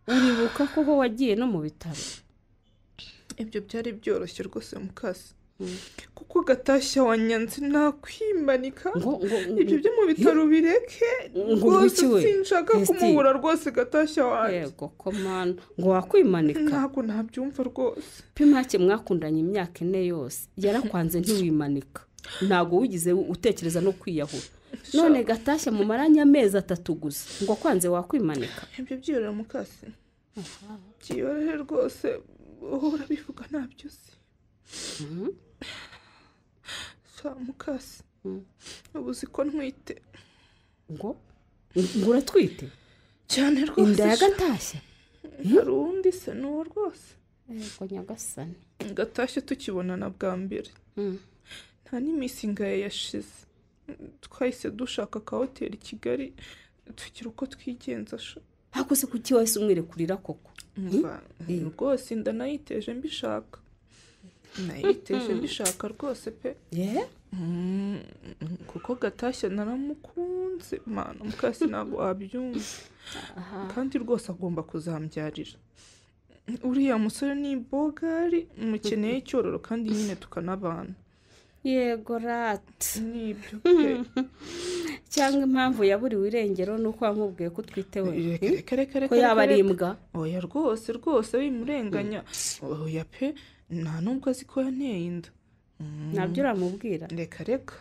Uribuka ko ho wagiye no mu bitaro. Ibyo byari byoroshye rwose mukasi. Kuko Gatashya wanyanze nakwimanika. Ibyo byo mu bitaro bireke. Rwose sinshaka kumubura rwose Gatashya wanjye. Yego ko mana, ngo wakwimanika? Ntabwo nabyumva rwose. Pimake mwakundanye imyaka 4 yose, yarakwanze ntiwimanika. Ntabwo wigize utekereza no kwiyahura. None Gatashya mu maranya amezi 3 gusa, ngo kwanze wakwimanika? Ibyo byihorera mukasi. Byihorere rwose, uhora bivuga ntabyo uzi. Sa mukasi, ubu uzi ko ntwite. Ngo uratwite? Cyane rwose. Inda ya Gatashya? Hari uwundi se n'uwo rwose. Yego nyagasani. Gatashya tukibonana bwa mbere. Nta n'iminsi ingahe yashize. Twahise dushaka ka hoteli i Kigali tugira uko twigenza sha. Hakoze kuki wahise umwirekurira koko? Rwose inda nayiteje mbishaka. Nayiteje mbishaka rwose pe. Kuko Gatashya naramukunze mana mukasi ntabwo wabyumva. Kandi rwose agomba kuzambyarira. Uriya musore ni bogari mukeneye icyororo kandi nyine tukanabana. Yego rat. Nibyo pe. Cyangwa impamvu yaburiwe irengero nuko wamubwiye ko utwite we. Reka Ko yaba ari imbwa. Oya rwose rwose bimurenganya. Oya pe, nta nubwo azi ko yanteye inda. Nabyo uramubwira? Reka reka.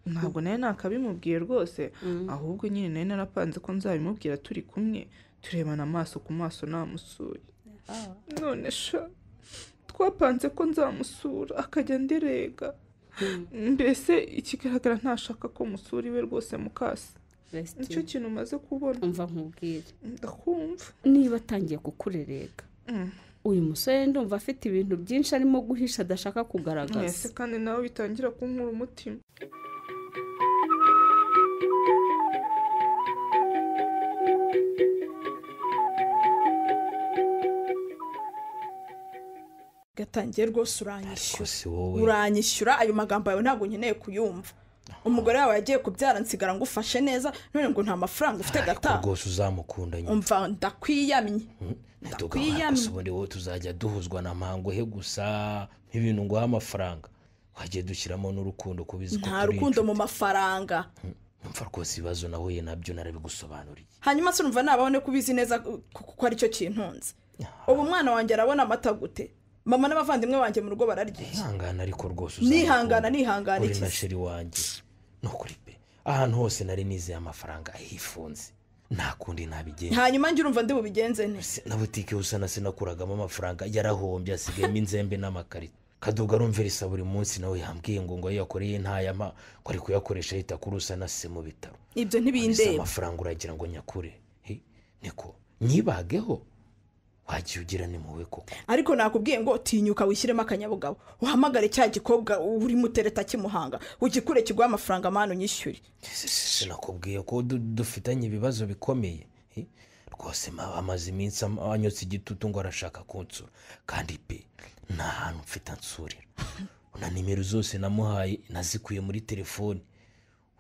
Ntabwo nawe nakabimubwiye rwose, ahubwo nyine nari narapanze ko nzabimubwira turi kumwe, turebana amaso ku maso namusuye. None sha, twapanze ko nzamusura akajya nderega. Mbese ikigaragara ntashaka ko musura iwe rwose mukasi. Nicyo kintu umaze kubona. Umva nkubwire. Ndakumva. Niba atangiye kukurerega, uyu musore ndumva afite ibintu byinshi arimo guhisha adashaka kugaragaza. Ese kandi nawe bitangira kunkura umutima. Gatangiye rwose uranyishyura. Uranyishyura ayo magambo yawe ntabwo nkeneye kuyumva. Umugore wawe yagiye kubyara nsigara ngufashe neza none ngo nta mafaranga ufite gata. Rwose uzamukunda nyine. Umva ndakwiyamye. Ndakwiyamye. Ubundi wowe tuzajya duhuzwa na mpango he gusa nk'ibintu ngo amafaranga. Wagiye dushyiramo n'urukundo kubizi ko turi. Nta rukundo mu mafaranga. Numva rwose ibibazo nahuye nabyo narabigusobanuriye. Hanyuma se urumva nababone ko ubizi neza kuko aricyo kintunze. Ubu umwana wanjye arabona amata gute? Mama n'abavandimwe banjye mu rugo bararya. Ihangana ariko rwose nihangana nihangana iki? Uri na sheri wanjye. Nukuri pe. Ahantu hose nari nizeye amafaranga ahifunze. Nta kundi nabigenza. Hanyuma njye urumva ndi bubigenze nte? Na butike usana sinakuragamo amafaranga yarahombye asigayemo inzembe n'amakarita. Kaduga arumvirisa buri munsi nawe yambwiye ngo yakoreye ntayama ko ari kuyakoresha yita kuri usana se mu bitaro. Ibyo ntibindeba. Amafaranga uragira ngo nyakure. Niko nyibageho. Wagiye ugira ni muwe koko. Ariko nakubwiye ngo tinyuka wishyiremo akanyabugabo. Uhamagare cya gikobwa uri mutereta kimuhanga. Ugikure kiguha amafaranga manu nyishyure. Sinakubwiye ko dufitanye ibibazo bikomeye. Rwose amaze iminsi anyotse igitutu ngo arashaka kunsura. Kandi pe nta hantu mfite ansurira. Na nimero zose namuhaye nazikuye muri telefone.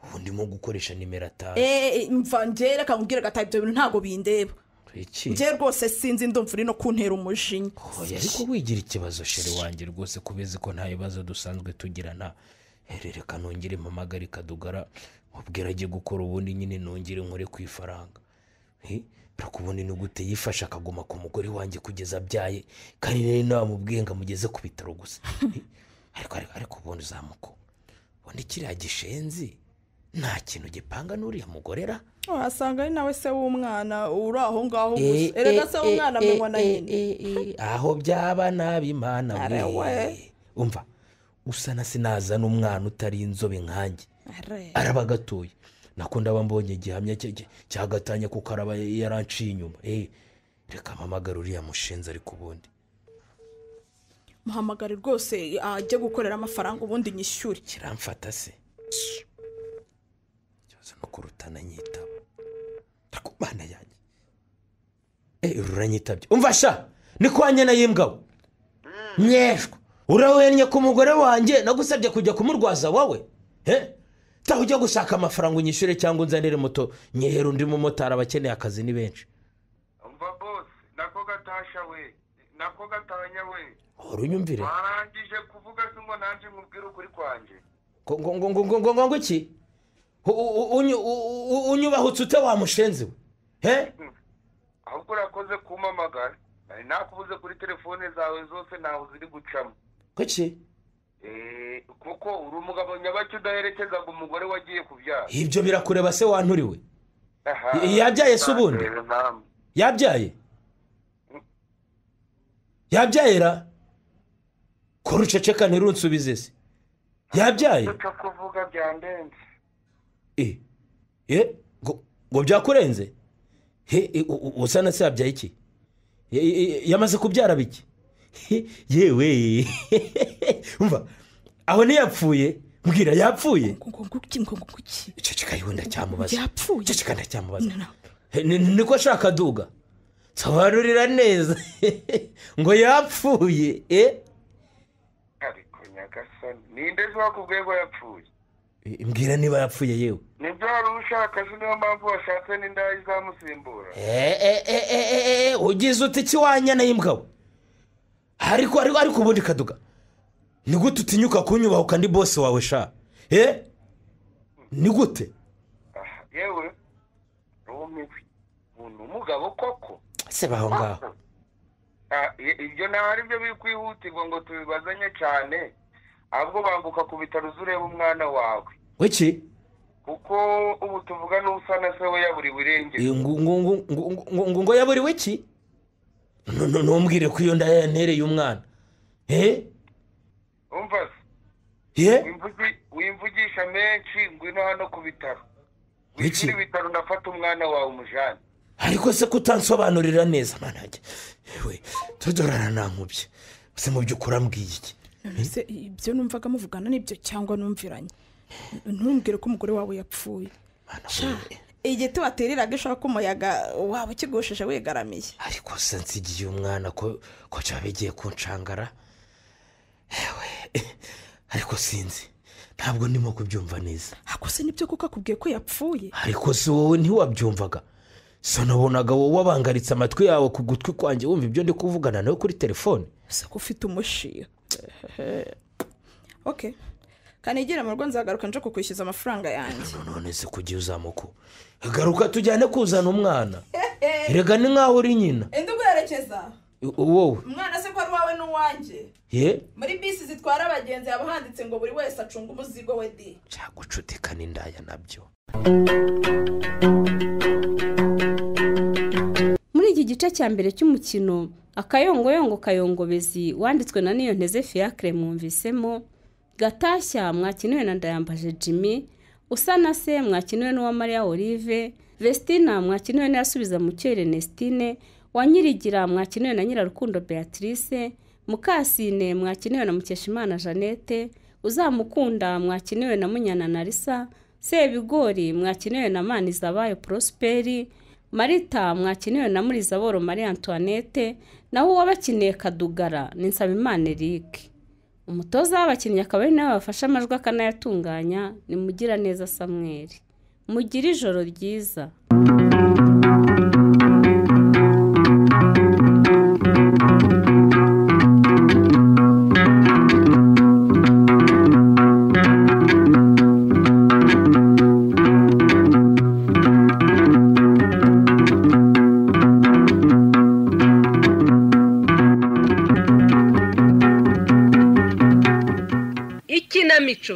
Ubu ndimo gukoresha nimero 5. Mva njye reka nkubwire gata ibyo bintu ntago bindeba. Njye rwose sinzi ndumva uri no kuntera umujinya. Ariko wigira ikibazo sheri wanjye rwose kubizi ko nta bibazo dusanzwe tugirana. Reka nongere mpamagare Kadugara mubwira ajye gukora ubundi nyine nongere nkore ku ifaranga. Ubundi ni gute yifasha akaguma ku mugore wanjye kugeza abyaye kandi rero namubwiye ngo amugeze ku bitaro gusa. Ariko ubundi uzamuko. Ubundi kiriya gishenzi nta kintu gipanga n'uriya mugorera. Wasanga ari nawe se w'umwana uri aho ngaho gusa. Erega se w'umwana amenywa na nyina. Aho byaba nabi Imana we. Umva usana sinazana umwana utari inzobe nkanjye. Araba gatoye. Nakunda bambonye gihamya cyagatanya kuko araba yaranciye inyuma. Reka mpamagare uriya mushenzi ariko ubundi. Muhamagare rwose ajye gukorera amafaranga ubundi nyishyure. Kiramfata se. Ikibazo no kurutana nyitaba. Mana yanjye. Uranyitabye. Umva sha ni kwa nyana y'imbwa. Nyeshwa. Urawennye ku mugore wanjye nagusabye kujya kumurwaza wowe. Taho ujya gushaka amafaranga unyishyure cyangwa unzanire moto nyehera undi mumotari abakeneye akazi ni benshi. Umva boss nako gatasha we nako gatanya we. Urunyumvire. Warangije kuvuga se ngo nanje nkubwire ukuri kwanje. Ngo iki? Unyubahutse ute wa mushenzi we? Ahubwo urakoze kumpamagara. Nari nakubuze kuri telefone zawe zose naho ziri gucamo. Kuki? Kuko uri umugabo nyabaki udaherekezaga umugore wagiye kubyara. Ibyo birakureba se wanturiwe? Yabyaye se ubundi? Yabyaye? Yabyaye ra? Ko ruceceka ntirunsubize se? Yabyaye? Icyo kuvuga byandenze. Ngo byakurenze? Usana se yabyaye iki? Yamaze kubyara biki? Yewe. Umva aho ntiyapfuye mbwira yapfuye. Ceceka yewe ndacyamubaza. Yapfuye. Ceceka ndacyamubaza. Niko ashaka duga. Sobanurira neza. Ngo yapfuye. Ariko nyagasani ninde wakubwiye ngo yapfuye? Mbwira niba yapfuye yewe. Nibyo wari ushaka se niyo mpamvu washatse n'indaya izamusimbura. Ugize uti iki wanyana y'imbwa. Ariko ubundi Kaduga ni gute utinyuka kunyubahuka ndi boss wawe sha? Ni gute? Yewe rumiwe umuntu umugabo koko se baho ngaho. Ibyo naho ari byo biri kwihutirwa ngo tubibazanye cyane. Ahubwo banguka ku bitaro ureba umwana wawe. Wiki? Kuko ubu tuvuga n'usana se we yaburiwe irengero. Ngo yaburiwe iki? Ntumbwire ko iyo ndaya yantereye umwana. Umva se. Wimvugisha menshi ngwino hano ku bitaro. Wiki bitaro ndafata umwana wawe umujane. Ariko se kutansobanurira neza manage. Yewe tudorana nankubye. Se mu byukuri ambwiye iki? None ibyo numvaga muvugana nibyo cyangwa numviranye. Ntumbwire ko umugore wawe yapfuye. Igiti watereraga ishaka umuyaga waba ukigosheje wegaramiye. Ariko se nsigiye umwana ko cyabigiye kuncangara. Ariko sinzi ntabwo ndimo kubyumva neza. Ako se nibyo kuko akubwiye ko yapfuye? Ariko se wowe ntiwabyumvaga? So nabonaga wowe wabangaritse amatwi yawe ku gutwi kwanjye wumva ibyo ndi kuvugana nawe kuri telefone. Se ko ufite umushiha. Okay. Kanigire mu rugo nzagaruka nje kukwishyuza amafaranga yanjye. None se kugiye uzamuko garuka tujyane kuzana umwana. Erega ni nkaho uri nyina. Indi uguherekeza wowe umwana se ko ari wawe n'uwanjye. Ye muri bisi zitwara abagenzi haba handitse ngo buri wese acunga umuzigo we di. Cyagucutika n'indaya nabyo. Muri iki gice cya mbere cy'umukino Akayongoyongo Kayongobezi wanditswe na Niyonteze Fiacre mwumvisemo Gatashya mwakiniwe na Ndayambaje Jimmy, Usanase mwakiniwe n'Uwamariya Olive, Vestina mwakiniwe na Yasubiza Mucyo Ernestine, Wanyirigira mwakiniwe na Nyirarukundo Beatrice, Mukasine mwakiniwe na Mukeshimana Jeannette, Uzamukunda mwakiniwe na Munyana Narisa, Sebigori mwakiniwe na Manizabayo Prosperi, Marita mwakiniwe na Murizaboro Marie Antoinette, naho uwabakiniye Kadugara ni Nsabimana Eric. Umutoza w'abakinnyi akaba ari nawe wafashe amajwi akanayatunganya ni Mugiraneza Samuel. Mugire ijoro ryiza. Ikinamico.